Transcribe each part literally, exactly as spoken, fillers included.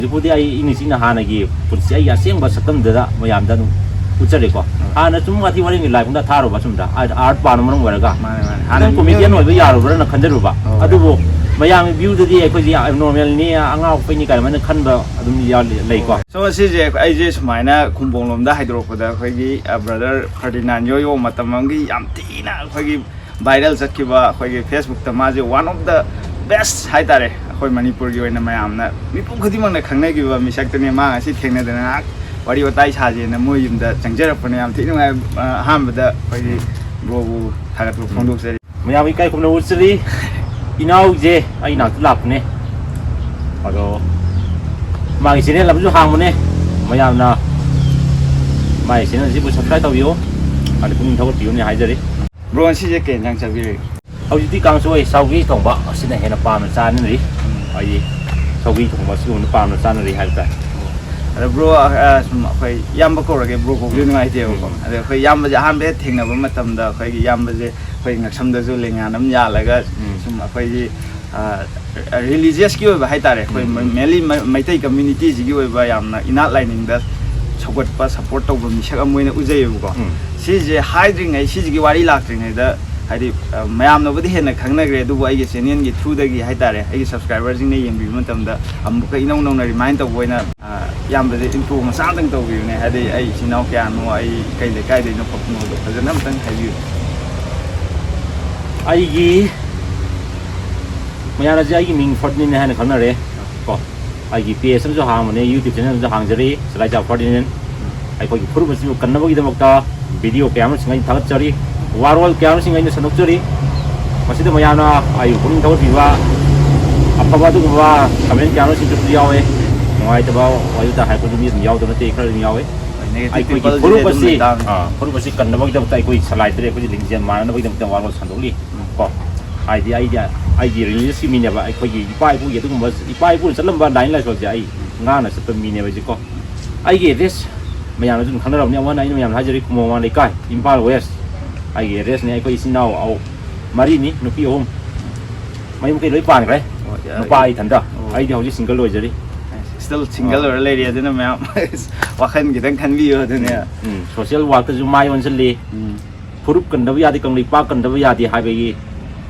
ꯍꯧꯖꯤꯛꯄꯨꯗꯤ ꯑꯩ ꯏꯪꯅ ꯆꯤꯛꯅ ꯍꯥꯟꯅꯒꯤ ꯄꯨꯟꯁꯤ, ꯑꯩꯒꯤ ꯑꯁꯦꯡꯕ ꯁꯛꯇꯝꯗꯨꯗ ꯃꯌꯥꯝꯗ ꯑꯗꯨꯝ ꯎꯠꯆꯔꯦꯀꯣ꯫ ꯍꯥꯟꯅ ꯁꯨꯝ ꯋꯥꯊꯤ ꯋꯥꯔꯦꯝꯒꯤ ꯂꯥꯏꯕꯨꯡꯗ ꯊꯥꯔꯨꯕ, ꯑꯁꯨꯝꯗ ꯑꯥꯔꯠ, ꯑꯥꯔꯠ ꯄꯥꯟꯕ ꯃꯔꯝ ꯑꯣꯏꯔꯒ ꯃꯥꯅꯦ, ꯃꯥꯅꯦ꯫ ꯍꯥꯟꯅ ꯑꯗꯨꯝ ꯃꯤ ꯀꯣꯃꯦꯗꯤꯌꯟ ꯑꯣꯏꯕ ꯌꯥꯔꯕ꯭ꯔꯥꯅ ꯈꯟꯖꯔꯨꯕ꯫ ꯑꯣ꯫ ꯑꯗꯨꯕꯨ ꯃꯌꯥꯝꯒꯤ ꯚ꯭ꯌꯨꯗꯗꯤ ꯑꯩꯈꯣꯏꯁꯦ ꯌꯥꯝ ꯅꯣꯔꯃꯦꯜꯅꯤ, ꯑꯉꯥꯎ ꯑꯐꯩꯅꯤ ꯀꯥꯏꯅ ꯈꯟꯕ ꯑꯗꯨꯝ ꯌꯥꯎ-, ꯂꯩꯀꯣ꯫ ꯁꯣ, ꯁꯤꯁꯦ ꯑꯩꯁꯦ ꯁꯨꯃꯥꯏꯅ ꯈꯨꯝꯕꯣꯡ ꯂꯣꯝꯗ ꯍꯥꯏꯗꯣꯔꯛꯄꯗ ꯑꯩꯈꯣꯏꯒꯤ, ꯑ, ꯕ꯭ꯔꯗꯔ ꯐꯔꯗꯤꯅꯥꯟ ꯌꯣꯌꯣ ꯃꯇꯝ ꯑꯃꯒꯤ ꯌꯥꯝ ꯊꯤꯅ ꯑꯩꯈꯣꯏꯒꯤ ꯚꯥꯏꯔꯦꯜ ꯆꯠꯈꯤꯕ, ꯑꯩꯈꯣꯏꯒꯤ ꯐꯦꯁꯕꯨꯛꯇ ꯃꯥꯁꯦ one of the best ꯍꯥꯏꯇꯥꯔꯦ, ꯑꯩꯈꯣꯏ ꯃꯅꯤꯄꯨꯔꯒꯤ ꯑꯣꯏꯅ ꯃꯌꯥꯝꯅ ꯃꯤꯄꯨꯝ ꯈꯨꯗꯤꯡꯃꯛꯅ ꯈꯪꯅꯈꯤꯕ ꯃꯤꯁꯛꯇꯨꯅꯤ꯫ ꯃꯥ ꯉꯁꯤ ꯊꯦꯡꯅꯗꯅ ꯉꯥꯏꯍꯥꯛ ꯋꯥꯔꯤ ꯋꯥꯇꯥꯏ ꯁꯥꯁꯦꯅ ꯃꯣꯏ ꯌꯨꯝꯗ ꯆꯪꯖꯔꯛꯄꯅꯦ꯫ ꯌꯥꯝ ꯊꯤ ꯅꯨꯡꯉꯥꯏ꯫ ꯑ, ꯑꯍꯥꯟꯕꯗ ꯑꯩꯈꯣꯏꯒꯤ ꯕ꯭ꯔꯣꯕꯨ ꯊꯥꯒꯠꯄ ꯐꯣꯡꯗꯣꯛꯆꯔꯤ꯫ ꯃꯌꯥꯝ ꯏꯀꯥꯏ ꯈꯨꯝꯅ ꯎꯠꯆꯔꯤ꯫ ꯏꯅꯥꯎꯁꯦ ꯑꯩ ꯅꯥꯛꯇ ꯂꯥꯛꯄꯅꯦ, ꯑꯗꯣ ꯃꯥꯒꯤ ꯆꯦꯅꯦꯜ ꯑꯃꯁꯨ ꯍꯥꯡꯕꯅꯦ꯫ ꯃꯌꯥꯝꯅ ꯃꯥꯒꯤ ꯆꯦꯅꯦꯜꯁꯤꯕꯨ ꯁꯕꯁꯀ꯭ꯔꯥꯏꯕ ꯇꯧꯕꯤꯌꯨ, ꯑꯗ ꯄꯨꯛꯅꯤꯡ ꯊꯧꯒꯠꯄꯤꯌꯨꯅꯦ ꯍꯥꯏꯖꯔꯤ꯫ ꯕ꯭ꯔꯣ, ꯉꯁꯤꯁꯦ ꯀꯩ ꯌꯦꯟꯖꯥꯡ ꯆꯥꯕꯤꯔꯒꯦ? ꯍꯧꯖꯤꯛꯇꯤ ꯀꯥꯡꯁꯣꯏ, ꯁꯧꯒ꯭ꯔꯤ ꯊꯣꯡꯕ ꯑꯁꯤꯅ ꯍꯦꯟꯅ ꯄꯥꯝꯅ ꯆꯥꯅꯔꯤ꯫ ꯍꯥꯏꯗꯤ ꯁꯧꯒ꯭ꯔꯤ ꯊꯣꯡꯕ ꯑꯁꯤꯒꯨꯝꯕꯅ ꯄꯥꯝꯅ ꯆꯥꯅꯔꯤ ꯍꯥꯏꯕ ꯇꯥꯏ꯫ ꯑꯗꯣ ꯕ꯭ꯔꯣ, ꯑ, ꯁꯨꯝ ꯑꯩꯈꯣꯏ ꯏꯌꯥꯝꯕ ꯀꯧꯔꯒꯦ, ꯕ꯭ꯔꯣ ꯀꯧꯕꯗꯤ ꯅꯨꯡꯉꯥꯏꯇꯦꯕꯀꯣ꯫ ꯎꯝ꯫ ꯑꯗꯣ ꯑꯩꯈꯣꯏ ꯏꯌꯥꯝꯕꯁꯦ ꯑꯍꯥꯟꯕ ꯍꯦꯛ ꯊꯦꯡꯅꯕ ꯃꯇꯝꯗ ꯑꯩꯈꯣꯏꯒꯤ ꯏꯌꯥꯝꯕꯁꯦ ꯑꯩꯈꯣꯏ ꯉꯛꯁꯝꯗꯁꯨ ꯂꯦꯡꯌꯥꯟ ꯑꯃ ꯌꯥꯜꯂꯒ ꯎꯝ꯫ ꯁꯨꯝ ꯑꯩꯈꯣꯏꯒꯤ, ꯑ, ꯔꯤꯂꯤꯖꯤꯌꯁꯀꯤ ꯑꯣꯏꯕ ꯍꯥꯏꯇꯥꯔꯦ, ꯑꯩꯈꯣꯏ ꯎꯝ꯫ ꯃ-, mainly ꯃ-, ꯃꯩꯇꯩ ꯀꯝꯃ꯭ꯌꯨꯅꯤꯇꯤꯁꯤꯒꯤ ꯑꯣꯏꯕ ꯌꯥꯝꯅ ꯏꯅꯥꯠ ꯂꯥꯏꯅꯤꯡꯗ ꯁꯧꯒꯠꯄ, ꯁꯞꯄꯣꯔꯠ ꯇꯧꯕ ꯃꯤꯁꯛ ꯑꯃ ꯑꯣꯏꯅ ꯎꯖꯩꯌꯦꯕꯀꯣ꯫ ꯎꯝ꯫ ꯁꯤꯁꯦ ꯍꯥꯏꯗ꯭ꯔꯤꯉꯩ, ꯁꯤꯁꯤꯒꯤ ꯋꯥꯔꯤ ꯂꯥꯛꯇ꯭ꯔꯤꯉꯩꯗ, ꯍꯥꯏꯗꯤ, ꯑ, ꯃꯌꯥꯝꯅꯕꯨꯗꯤ ꯍꯦꯟꯅ ꯈꯪꯅꯈ꯭ꯔꯦ, ꯑꯗꯨꯕꯨ ꯑꯩꯒꯤ ꯆꯦꯅꯦꯜꯒꯤ ꯊ꯭ꯔꯨꯗꯒꯤ ꯍꯥꯏꯇꯥꯔꯦ, ꯑꯩꯒꯤ ꯁꯕꯁꯀ꯭ꯔꯥꯏꯕꯔꯁꯤꯡꯅ ꯌꯦꯡꯕꯤꯕ ꯃꯇꯝꯗ ꯑꯃꯨꯛꯀ ꯏꯅꯧ ꯅꯧꯅ ꯔꯤꯃꯥꯏꯟ ꯇꯧꯕ ꯑꯣꯏꯅ, ꯑ, ꯏꯌꯥꯝꯕꯁꯦ ꯏꯟꯇ꯭ꯔꯣ ꯃꯆꯥ ꯑꯃꯇꯪ ꯇꯧꯕꯤꯌꯨꯅꯦ, ꯍꯥꯏꯗꯤ ꯑꯩ ꯏꯆꯤꯟ ꯏꯅꯥꯎ ꯀꯌꯥꯅꯣ, ꯑꯩ ꯀꯩ ꯂꯩꯀꯥꯏꯗꯩꯅꯣ ꯈꯣꯠꯄꯅꯣꯗꯣ ꯐꯖꯅ ꯑꯝꯇꯪ ꯍꯥꯏꯕꯤꯌꯨ꯫ ꯑꯩꯒꯤ ꯃꯌꯥꯝꯅꯁꯨ ꯑꯩꯒꯤ ꯃꯤꯡ ꯐꯔꯗꯤꯅꯦꯟ ꯍꯥꯏꯅ ꯈꯪꯅꯔꯦ ꯀꯣ꯫ ꯑꯩꯒꯤ ꯄꯦꯖ ꯑꯃꯁꯨ ꯍꯥꯡꯕꯅꯦ, ꯌꯨꯇ꯭ꯌꯨꯕ ꯆꯦꯅꯦꯜ ꯑꯃꯁꯨ ꯍꯥꯡꯖꯔꯤ, ꯆꯂꯥꯏꯆꯥ ꯐꯔꯗꯤꯅꯦꯟ꯫ ꯑꯩꯈꯣꯏꯒꯤ ꯐꯨꯔꯨꯞ ꯑꯁꯤꯕꯨ ꯀꯟꯅꯕꯒꯤꯗꯃꯛꯇ ꯚꯤꯗꯤꯑꯣ ꯀꯌꯥ ꯑꯃꯁꯨ ꯑꯩꯅ ꯊꯥꯒꯠꯆꯔꯤ, ꯋꯥꯔꯣꯜ ꯀꯌꯥ ꯑꯃꯁꯨ ꯑꯩꯅ ꯁꯟꯗꯣꯛꯆꯔꯤ꯫ ꯃꯁꯤꯗ ꯃꯌꯥꯝꯅ ꯑꯩꯕꯨ ꯄꯨꯛꯅꯤꯡ ꯊꯧꯒꯠꯄꯤꯕ ꯑꯐꯕ ꯑꯗꯨꯒꯨꯝꯕ ꯀꯃꯦꯟ ꯀꯌꯥ ꯑꯃꯁꯨ ꯌꯥꯎꯋꯦ, ꯅꯨꯡꯉꯥꯏꯇꯕ ꯋꯥꯔꯤ ꯋꯥꯇꯥꯏ ꯍꯥꯏꯕꯗꯨ ꯃꯤ ꯑꯗꯨꯝ ꯌꯥꯎꯗꯕ ꯅꯠꯇꯦ, ꯈꯔ ꯑꯗꯨꯝ ꯌꯥꯎꯋꯦ꯫ ꯍꯣꯏ, negative ꯑꯩꯈꯣꯏꯒꯤ people ꯐꯨꯔꯨꯞ ꯗꯨꯗꯤ ꯑꯗꯨꯝ ꯑꯁꯤ, ꯂꯩ ꯇꯥꯕꯅꯤ꯫ ꯑꯥ, ꯐꯨꯔꯨꯞ ꯑꯁꯤ ꯀꯟꯅꯕꯒꯤꯗꯃꯛꯇ ꯑꯩꯈꯣꯏ ꯁꯂꯥꯏ ꯇꯔꯦꯠ ꯑꯩꯈꯣꯏꯁꯤ ꯂꯤꯡꯖꯦꯜ ꯃꯥꯟꯅꯅꯕꯒꯤꯗꯃꯛꯇ ꯋꯥꯔꯣꯜ ꯁꯟꯗꯣꯛꯂꯤ꯫ ꯎꯝ꯫ ꯀꯣ, ꯍꯥꯏꯗꯤ ꯑꯩꯗꯤ, ꯑꯩꯒꯤ ꯔꯤꯂꯤꯖꯁꯀꯤ ꯃꯤꯅꯦꯕ, ꯑꯩꯈꯣꯏꯒꯤ ꯏꯄꯥ ꯏꯄꯨꯒꯤ ꯑꯗꯨꯒꯨꯝꯕ, ꯏꯄꯥ ꯏꯄꯨꯅ ꯆꯠꯂꯝꯕ ꯂꯥꯏꯅꯤꯡ ꯂꯥꯏꯁꯣꯜꯁꯦ ꯑꯩ ꯉꯥꯛꯅ ꯆꯠꯄ ꯃꯤꯅꯦꯕ ꯑꯩꯁꯦꯀꯣ꯫ ꯑꯩꯒꯤ ꯑꯦꯗ꯭ꯔꯦꯁ ꯃꯌꯥꯝꯅ ꯑꯗꯨꯝ ꯈꯪꯅꯔꯕꯅꯤ, ꯑꯃꯅ ꯑꯩꯅ ꯃꯌꯥꯝꯅ ꯍꯥꯏꯖꯔꯤ, ꯈꯨꯃꯣꯡ ꯋꯥꯡ ꯂꯩꯀꯥꯏ, ꯏꯝꯐꯥꯜ ꯋꯦꯁ꯫ ꯑꯩꯒꯤ ꯑꯦꯗ꯭ꯔꯦꯁꯅꯦ꯫ ꯑꯩꯈꯣꯏ ꯏꯆꯤꯟ ꯏꯅꯥꯎ ꯑꯍꯨꯝ, ꯃꯔꯤꯅꯤ, ꯅꯨꯄꯤ ꯑꯍꯨꯝ, ꯃꯌꯨꯝ ꯀꯩ ꯂꯣꯏ ꯄꯥꯟꯈ꯭ꯔꯦ꯫ ꯑꯣ, ꯌꯥꯔꯦ꯫ ꯅꯨꯄꯥ ꯑꯩ ꯏꯊꯟꯇ꯫ ꯑꯣ꯫ ꯑꯩꯗꯤ ꯍꯧꯖꯤꯛ ꯁꯤꯡꯒꯜ ꯑꯣꯏꯖꯔꯤ꯫ ꯑꯩꯁꯦ꯫ Still single ꯑꯣꯏꯔ ꯂꯩꯔꯤ, ꯑꯗꯨꯅ ꯃꯌꯥꯝ ꯋꯥꯈꯜ ꯈꯤꯇꯪ ꯈꯟꯕꯤꯌꯨ ꯑꯗꯨꯅꯦ꯫ ꯎꯝ, social workꯇꯁꯨ ꯃꯥꯏ ꯑꯣꯟꯁꯤꯜꯂꯤ꯫ ꯎꯝ꯫ ꯐꯨꯔꯨꯞ ꯀꯟꯗꯕ ꯌꯥꯗꯦ, ꯀꯪꯂꯩꯄꯥꯛ ꯀꯟꯗꯕ ꯌꯥꯗꯦ ꯍꯥꯏꯕꯒꯤ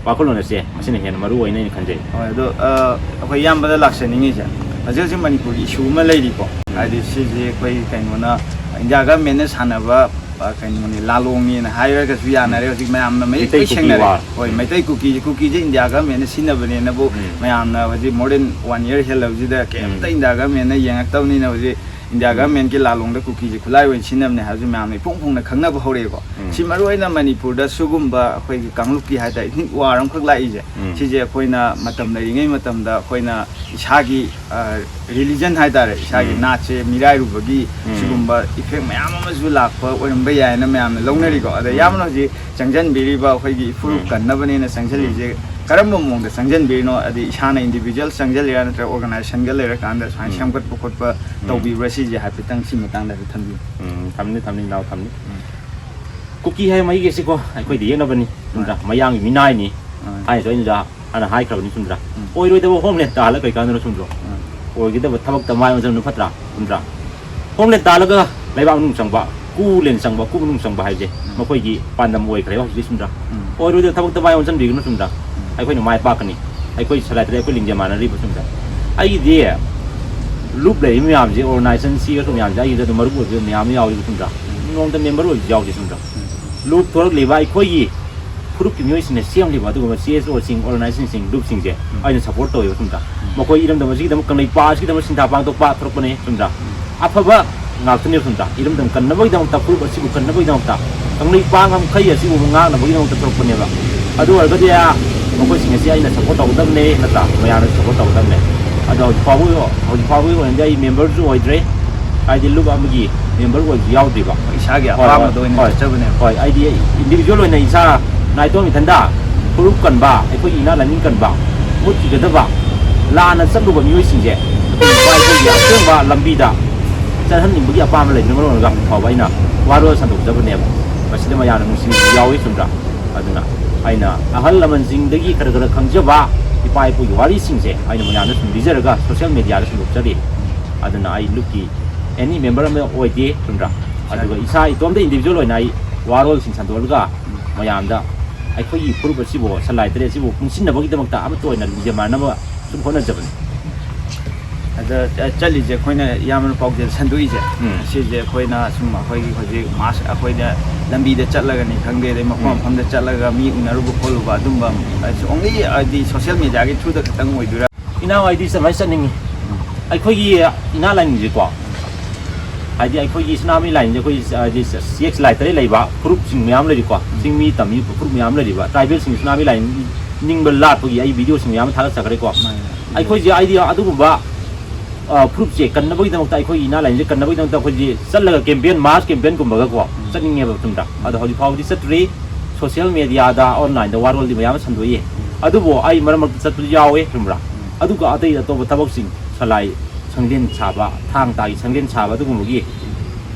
ꯋꯥꯈꯜꯂꯣꯟ ꯑꯁꯦ ꯃꯁꯤꯅ ꯍꯦꯟꯅ ꯃꯔꯨ ꯑꯣꯏꯅ ꯑꯩꯅ ꯈꯟꯖꯩ꯫ ꯍꯣꯏ, ꯑꯗꯣ ꯑ, ꯑꯩꯈꯣꯏ ꯏꯌꯥꯝꯕꯗ ꯂꯥꯛꯆꯅꯤꯡꯉꯤꯁꯦ, ꯍꯧꯖꯤꯛ ꯍꯧꯖꯤꯛ ꯃꯅꯤꯄꯨꯔꯒꯤ issue ꯑꯃ ꯂꯩꯔꯤꯀꯣ꯫ ꯍꯥꯏꯗꯤ ꯁꯤꯁꯦ ꯑꯩꯈꯣꯏ ꯀꯩꯅꯣꯅ, ꯏꯟꯗꯤꯌꯥ ꯒꯚꯔꯟꯃꯦꯟꯅ ꯁꯥꯟꯅꯕ, ꯑ, ꯀꯩꯅꯣꯅꯤ, ꯂꯥꯂꯣꯡꯅꯦꯅ ꯍꯥꯏꯔꯒꯁꯨ ꯌꯥꯅꯔꯦ꯫ ꯍꯧꯖꯤꯛ ꯃꯌꯥꯝꯅ ꯃꯌꯦꯛ ꯃꯩꯇꯩ ꯂꯣꯏ ꯀꯨꯀꯤ ꯁꯦꯡꯅꯔꯦ꯫ ꯋꯥꯔ꯫ ꯍꯣꯏ, ꯃꯩꯇꯩ ꯀꯨꯀꯤꯁꯦ, ꯀꯨꯀꯤꯁꯦ ꯏꯟꯗꯤꯌꯥ ꯒꯚꯔꯟꯃꯦꯟꯅ ꯁꯤꯖꯤꯟꯅꯕꯅꯦꯅꯕꯨ ꯎꯝ꯫ ꯃꯌꯥꯝꯅ ꯍꯧꯖꯤꯛ more than one year ꯍꯦꯜꯂꯕꯁꯤꯗ ꯀꯩꯝꯇ ꯎꯝ꯫ ꯏꯟꯗꯤꯌꯥ ꯒꯚꯔꯟꯃꯦꯟꯅ ꯌꯦꯡꯉꯛꯇꯕꯅꯤꯅ ꯍꯧꯖꯤꯛ ꯏꯟꯗꯤꯌꯥ ꯎꯝ꯫ ꯒꯚꯔꯟꯃꯦꯟꯀꯤ ꯂꯥꯂꯣꯡꯗ ꯀꯨꯀꯤꯁꯦ ꯈꯨꯠꯂꯥꯏ ꯑꯣꯏꯅ ꯁꯤꯖꯤꯟꯅꯕꯅꯦ ꯍꯥꯏꯕꯁꯨ ꯃꯌꯥꯝꯅ ꯏꯐꯣꯡ ꯐꯣꯡꯅ ꯈꯪꯅꯕ ꯍꯧꯔꯛꯑꯦꯀꯣ꯫ ꯎꯝ꯫ ꯁꯤ ꯃꯔꯨ ꯑꯣꯏꯅ ꯃꯅꯤꯄꯨꯔꯗ ꯁꯤꯒꯨꯝꯕ ꯑꯩꯈꯣꯏꯒꯤ ꯀꯥꯡꯂꯨꯞꯀꯤ ꯍꯥꯏ ꯇꯥꯔꯦ, ethnic war ꯑꯃꯈꯛ ꯂꯥꯛꯏꯁꯦ, ꯎꯝ꯫ ꯁꯤꯁꯦ ꯑꯩꯈꯣꯏꯅ ꯃꯇꯝ ꯂꯩꯔꯤꯉꯩ ꯃꯇꯝꯗ ꯑꯩꯈꯣꯏꯅ ꯏꯁꯥꯒꯤ, ꯑ, religion ꯍꯥꯏ ꯇꯥꯔꯦ, ꯏꯁꯥꯒꯤ ꯎꯝ꯫ ꯅꯥꯠꯁꯦ ꯃꯤꯔꯥꯏꯔꯨꯕꯒꯤ ꯎꯝ꯫ ꯁꯤꯒꯨꯝꯕ effect ꯃꯌꯥꯝ ꯑꯃꯁꯨ ꯂꯥꯛꯄ ꯑꯣꯏꯔꯝꯕ ꯌꯥꯏꯅ ꯃꯌꯥꯝꯅ ꯂꯧꯅꯔꯤꯀꯣ꯫ ꯑꯗ ꯎꯝ꯫ ꯌꯥꯝꯅ ꯍꯧꯖꯤꯛ ꯆꯪꯁꯤꯟꯕꯤꯔꯤꯕ ꯑꯩꯈꯣꯏꯒꯤ ꯏꯐꯨꯔꯨꯞ ꯎꯝ꯫ ꯀꯟꯅꯕꯅꯦꯅ ꯆꯪꯁꯤꯜꯂꯤꯁꯦ ꯀꯔꯝꯕ ꯃꯑꯣꯡꯗ ꯆꯪꯁꯤꯟꯕꯤꯔꯤꯅꯣ? ꯑꯗꯩ ꯏꯁꯥꯅ individual ꯆꯪꯁꯤꯜꯂꯤꯔꯥ, ꯅꯠꯇ꯭ꯔꯒ organizationꯒ ꯂꯩꯔꯀꯥꯟꯗ ꯁꯨꯃꯥꯏꯅ ꯎꯝ꯫ ꯁꯦꯝꯒꯠꯄ ꯈꯣꯠꯄ ꯎꯝ꯫ ꯇꯧꯕꯤꯕ꯭ꯔꯥ? ꯁꯤꯁꯦ ꯍꯥꯏꯐꯦꯠꯇꯪ ꯁꯤ ꯃꯇꯥꯡꯗ ꯍꯥꯏꯐꯦꯠ ꯊꯝꯕꯤꯌꯨ꯫ ꯎꯝ, ꯊꯝꯅꯤ, ꯊꯝꯅꯤ, ꯏꯅꯥꯎ ꯊꯝꯅꯤ꯫ ꯎꯝ꯫ ꯀꯨꯀꯤ ꯍꯥꯏꯕ ꯃꯍꯩꯁꯤꯀꯣ ꯑꯩꯈꯣꯏꯗ ꯌꯦꯛꯅꯕꯅꯤ, ꯆꯨꯝꯗ꯭ꯔꯥ? ꯃꯌꯥꯡꯒꯤ ꯃꯤꯅꯥꯏꯅꯤ꯫ ꯎꯝ꯫ ꯍꯥꯏꯅꯁꯨ ꯑꯩꯅ ꯍꯥꯟꯅ ꯍꯥꯏꯈ꯭ꯔꯕꯅꯤ, ꯆꯨꯝꯗ꯭ꯔꯥ? ꯎꯝ꯫ ꯑꯣꯏꯔꯣꯏꯗꯕ homeland ꯇꯥꯍꯜꯂꯒ ꯀꯩ ꯀꯥꯟꯗꯅꯣ, ꯆꯨꯝꯗ꯭ꯔꯣ? ꯎꯝ꯫ ꯑꯣꯏꯒꯗꯕ ꯊꯕꯛꯇ ꯃꯥꯏ ꯑꯣꯟꯁꯤꯟꯕꯅ ꯐꯠꯇ꯭ꯔꯥ? ꯆꯨꯝꯗ꯭ꯔꯥ? Homeland ꯇꯥꯍꯜꯂꯒ ꯂꯩꯕꯥꯛ ꯃꯅꯨꯡ ꯆꯪꯕ, ꯀꯨ ꯂꯦꯟ ꯆꯪꯕ, ꯀꯨ ꯃꯅꯨꯡ ꯆꯪꯕ ꯍꯥꯏꯕꯁꯦ ꯎꯝ꯫ ꯃꯈꯣꯏꯒꯤ ꯄꯥꯟꯗꯝ ꯑꯣꯏꯈ꯭ꯔꯦꯕ ꯍꯧꯖꯤꯛꯇꯤ, ꯆꯨꯝꯗ꯭ꯔꯥ? ꯎꯝ꯫ ꯑꯣꯏꯔꯣꯏꯗꯕ ꯊꯕꯛꯇ ꯃꯥꯏ ꯑꯣꯟꯁꯤꯟꯕꯤꯒꯅꯨ, ꯆꯨꯝꯗ꯭ꯔꯥ? ꯎꯝ꯫ ꯑꯩꯈꯣꯏꯅ ꯃꯥꯏ ꯄꯥꯛꯀꯅꯤ꯫ ꯑꯩꯈꯣꯏ ꯁꯂꯥꯏꯇꯗꯤ ꯑꯩꯈꯣꯏ ꯂꯤꯡꯖꯦꯜ ꯃꯥꯟꯅꯔꯤꯕ, ꯆꯨꯝꯗ꯭ꯔꯥ? ꯑꯩꯒꯤꯗꯤ ꯂꯨꯞ ꯂꯩꯔꯤꯕ ꯃꯌꯥꯝꯁꯦ, organization, CSO ꯃꯌꯥꯝꯁꯦ ꯑꯩꯒꯤꯗ ꯑꯗꯨꯝ ꯃꯔꯨꯞ ꯑꯣꯏꯕ ꯃꯌꯥꯝ ꯑꯃ ꯌꯥꯎꯔꯤꯕ, ꯆꯨꯝꯗ꯭ꯔꯥ? ꯅꯣꯡꯃꯇ member ꯑꯣꯏꯕꯁꯨ ꯌꯥꯎꯗꯦ, ꯆꯨꯝꯗ꯭ꯔꯥ? ꯂꯨꯞ ꯊꯣꯔꯛꯂꯤꯕ ꯑꯩꯈꯣꯏꯒꯤ ꯐꯨꯔꯨꯞꯀꯤ ꯃꯤꯑꯣꯏꯁꯤꯡꯅ ꯁꯦꯝꯂꯤꯕ ꯑꯗꯨꯒꯨꯝꯕ CSOꯁꯤꯡ, organizationꯁꯤꯡ, ꯂꯨꯞꯁꯤꯡꯁꯦ ꯑꯩꯅ support ꯇꯧꯋꯦꯕ, ꯆꯨꯝꯗ꯭ꯔꯥ? ꯃꯈꯣꯏ ꯏꯔꯝꯗꯝ ꯑꯁꯤꯒꯤꯗꯃꯛ, ꯀꯪꯂꯩꯄꯥꯛ ꯑꯁꯤꯒꯤꯗꯃꯛ ꯁꯤꯟꯊꯥ ꯄꯥꯡꯊꯣꯛꯄ ꯊꯣꯔꯛꯄꯅꯦ, ꯆꯨꯝꯗ꯭ꯔꯥ? ꯑꯐꯕ ꯉꯥꯛꯇꯅꯦꯕ, ꯆꯨꯝꯗ꯭ꯔꯥ? ꯏꯔꯝꯗꯝ ꯀꯟꯅꯕꯒꯤꯗꯃꯛꯇ, ꯐꯨꯔꯨꯞ ꯑꯁꯤꯕꯨ ꯀꯟꯅꯕꯒꯤꯗꯃꯛꯇ, ꯀꯪꯂꯩꯄꯥꯛ ꯉꯝꯈꯩ ꯑꯁꯤꯕꯨ ꯉꯥꯛꯅꯕꯒꯤꯗꯃꯛꯇ ꯊꯣꯔꯛꯄꯅꯦꯕ꯫ ꯑꯗꯨ ꯑꯣꯏꯔꯒꯗꯤ ꯃꯈꯣꯏꯁꯤꯡ ꯑꯁꯤ ꯑꯩꯅ support ꯇꯧꯒꯗꯕꯅꯦ, ꯅꯠꯇ꯭ꯔꯥ? ꯃꯌꯥꯝꯅꯁꯨ support ꯇꯧꯒꯗꯕꯅꯦ꯫ ꯑꯗꯣ ꯍꯧꯖꯤꯛ ꯐꯥꯎꯕ, ꯍꯧꯖꯤꯛ ꯐꯥꯎꯕꯒꯤ ꯑꯣꯏꯅꯗꯤ ꯑꯩ memberꯁꯨ ꯑꯣꯏꯗ꯭ꯔꯦ, ꯍꯥꯏꯗꯤ ꯂꯨꯞ ꯑꯃꯒꯤ member ꯑꯣꯏꯕꯁꯨ ꯌꯥꯎꯗ꯭ꯔꯤꯕ꯫ ꯏꯁꯥꯒꯤ ꯍꯣꯏ, ꯑꯄꯥꯝꯕꯗ ꯍꯣꯏ, ꯑꯣꯏꯅ ꯍꯣꯏ꯫ ꯆꯠꯆꯕꯅꯦꯕ꯫ ꯍꯣꯏ, ꯑꯩꯗꯤ individual ꯑꯣꯏꯅ ꯏꯁꯥ ꯅꯥꯏꯇꯣꯝ ꯏꯊꯟꯗ ꯐꯨꯔꯨꯞ ꯀꯟꯕ, ꯑꯩꯈꯣꯏꯒꯤ ꯏꯅꯥꯠ ꯂꯥꯏꯅꯤꯡ ꯀꯟꯕ, ꯃꯨꯠꯈꯤꯒꯗꯕ, ꯂꯥꯟꯅ ꯆꯠꯂꯨꯕ ꯃꯤꯑꯣꯏꯁꯤꯡꯁꯦ ꯑꯩꯈꯣꯏꯒꯤ ꯑꯁꯦꯡꯕ ꯂꯝꯕꯤꯗ ꯆꯠꯍꯟꯅꯤꯡꯕꯒꯤ ꯑꯄꯥꯝꯕ ꯂꯩꯕꯅ ꯃꯔꯝ ꯑꯣꯏꯔꯒ ꯍꯧꯖꯤꯛ ꯐꯥꯎꯕ ꯑꯩꯅ ꯋꯥꯔꯣꯜ ꯁꯟꯗꯣꯛꯆꯕꯅꯦꯕ꯫ ꯃꯁꯤꯗ ꯃꯌꯥꯝꯅ ꯅꯨꯡꯁꯤꯕꯁꯨ ꯌꯥꯎꯏ, ꯆꯨꯝꯗ꯭ꯔꯥ? ꯑꯗꯨꯅ ꯑꯩꯅ ꯑꯍꯜ ꯂꯃꯟꯁꯤꯡꯗꯒꯤ ꯈꯔ ꯈꯔ ꯈꯪꯖꯕ ꯏꯄꯥ ꯏꯄꯨꯒꯤ ꯋꯥꯔꯤꯁꯤꯡꯁꯦ ꯑꯩꯅ ꯃꯌꯥꯝꯗ ꯁꯨꯝ ꯂꯤꯖꯔꯒ social mediaꯗ ꯁꯟꯗꯣꯛꯆꯔꯤ꯫ ꯑꯗꯨꯅ ꯑꯩ ꯂꯨꯞꯀꯤ ꯑꯦꯅꯤ ꯃꯦꯝꯕꯔ ꯑꯃ ꯑꯣꯏꯗꯦ, ꯆꯨꯝꯗ꯭ꯔꯥ? ꯑꯗꯨꯒ ꯏꯁꯥ ꯏꯇꯣꯝꯇ ꯏꯟꯗꯤꯕꯤꯖꯨꯋꯦꯜ ꯑꯣꯏꯅ ꯑꯩ ꯋꯥꯔꯣꯜꯁꯤꯡ ꯁꯟꯗꯣꯛꯂꯒ ꯃꯌꯥꯝꯗ ꯑꯩꯈꯣꯏꯒꯤ ꯐꯨꯔꯨꯞ ꯑꯁꯤꯕꯨ, ꯁꯂꯥꯏ ꯇꯔꯦꯠ ꯑꯁꯤꯕꯨ ꯄꯨꯟꯁꯤꯟꯅꯕꯒꯤꯗꯃꯛꯇ ꯑꯃꯠꯇ ꯑꯣꯏꯅ ꯂꯤꯡꯖꯦꯜ ꯃꯥꯟꯅꯕ ꯁꯨꯝ ꯍꯣꯠꯅꯖꯕꯅꯤ꯫ ꯑꯗ ꯆꯠꯂꯤꯁꯦ ꯑꯩꯈꯣꯏꯅ ꯏꯌꯥꯝꯕꯅ ꯄꯥꯎꯖꯦꯜ ꯁꯟꯗꯣꯛꯏꯁꯦ, ꯁꯤꯁꯦ ꯑꯩꯈꯣꯏꯅ ꯁꯨꯝ ꯑꯩꯈꯣꯏꯒꯤ ꯍꯧꯖꯤꯛ ꯃꯥꯁ ꯑꯩꯈꯣꯏꯅ ꯂꯝꯕꯤꯗ ꯆꯠꯂꯒꯅꯤ ꯈꯪꯗꯦ, ꯑꯗꯩ ꯃꯐꯝ ꯃꯐꯝꯗ ꯆꯠꯂꯒ ꯃꯤ ꯎꯅꯔꯨꯕ ꯈꯣꯠꯂꯨꯕ ꯑꯗꯨꯝꯕ ꯑꯣꯡꯂꯤ ꯍꯥꯏꯗꯤ ꯁꯣꯁꯤꯌꯦꯜ ꯃꯦꯗꯤꯌꯥꯒꯤ ꯊ꯭ꯔꯨꯗ ꯈꯛꯇꯪ ꯑꯣꯏꯗꯣꯏꯔꯥ? ꯏꯅꯥꯎ ꯑꯩꯗꯤ ꯁꯨꯃꯥꯏꯅ ꯆꯠꯅꯤꯡꯉꯤ꯫ ꯑꯩꯈꯣꯏꯒꯤ ꯏꯅꯥ ꯂꯥꯏꯅꯤꯡꯁꯦꯀꯣ, ꯍꯥꯏꯗꯤ ꯑꯩꯈꯣꯏꯒꯤ ꯁꯅꯥꯃꯍꯤ ꯂꯥꯏꯅꯤꯡꯁꯦ ꯑꯩꯈꯣꯏ ꯍꯥꯏꯗꯤ ꯆꯦꯛ ꯁꯂꯥꯏ ꯇꯔꯦꯠ ꯂꯩꯕ ꯐꯨꯔꯨꯞꯁꯤꯡ ꯃꯌꯥꯝ ꯂꯩꯔꯤꯀꯣ, ꯆꯤꯡꯃꯤ ꯇꯝꯃꯤ ꯐꯨꯔꯨꯞ ꯃꯌꯥꯝ ꯂꯩꯔꯤꯕ, ꯇ꯭ꯔꯥꯏꯕꯦꯜꯁꯤꯡ ꯁꯅꯥꯃꯍꯤ ꯂꯥꯏꯅꯤꯡ ꯅꯤꯡꯕ ꯂꯥꯠꯄꯒꯤ ꯑꯩ ꯚꯤꯗꯤꯑꯣꯁꯤꯡ ꯃꯌꯥꯝ ꯑꯃ ꯊꯥꯒꯠꯆꯈ꯭ꯔꯦꯀꯣ꯫ ꯑꯩꯈꯣꯏꯁꯦ ꯍꯥꯏꯗꯤ ꯑꯗꯨꯒꯨꯝꯕ ꯐꯨꯔꯨꯞꯁꯦ ꯀꯟꯅꯕꯒꯤꯗꯃꯛꯇ, ꯑꯩꯈꯣꯏꯒꯤ ꯏꯅꯥ ꯂꯥꯏꯅꯤꯡꯁꯦ ꯀꯟꯅꯕꯒꯤꯗꯃꯛꯇ ꯑꯩꯈꯣꯏꯁꯦ ꯆꯠꯂꯒ ꯀꯦꯝꯄꯦꯟ, ꯃꯥꯁ ꯀꯦꯝꯄꯦꯟꯒꯨꯝꯕꯒꯀꯣ ꯆꯠꯅꯤꯡꯉꯦꯕ, ꯆꯨꯝꯗ꯭ꯔꯥ? ꯑꯗꯣ ꯍꯧꯖꯤꯛ ꯐꯥꯎꯕꯗꯤ ꯆꯠꯇ꯭ꯔꯤ꯫ ꯁꯣꯁꯤꯌꯦꯜ ꯃꯦꯗꯤꯌꯥꯗ, ꯑꯣꯟꯂꯥꯏꯟꯗ ꯋꯥꯔꯣꯜꯗꯤ ꯃꯌꯥꯝ ꯑꯃ ꯁꯟꯗꯣꯛꯏ꯫ ꯑꯗꯨꯕꯨ ꯑꯩ ꯃꯔꯛ ꯃꯔꯛꯇ ꯆꯠꯄꯁꯨ ꯌꯥꯎꯋꯦ, ꯆꯨꯝꯕ꯭ꯔꯥ? ꯑꯗꯨꯒ ꯑꯇꯩ ꯑꯇꯣꯞꯄ ꯊꯕꯛꯁꯤꯡ, ꯁꯂꯥꯏ ꯁꯪꯂꯦꯟ ꯁꯥꯕ, ꯊꯥꯡ ꯇꯥꯒꯤ ꯁꯪꯂꯦꯟ ꯁꯥꯕ, ꯑꯗꯨꯒꯨꯝꯕꯒꯤ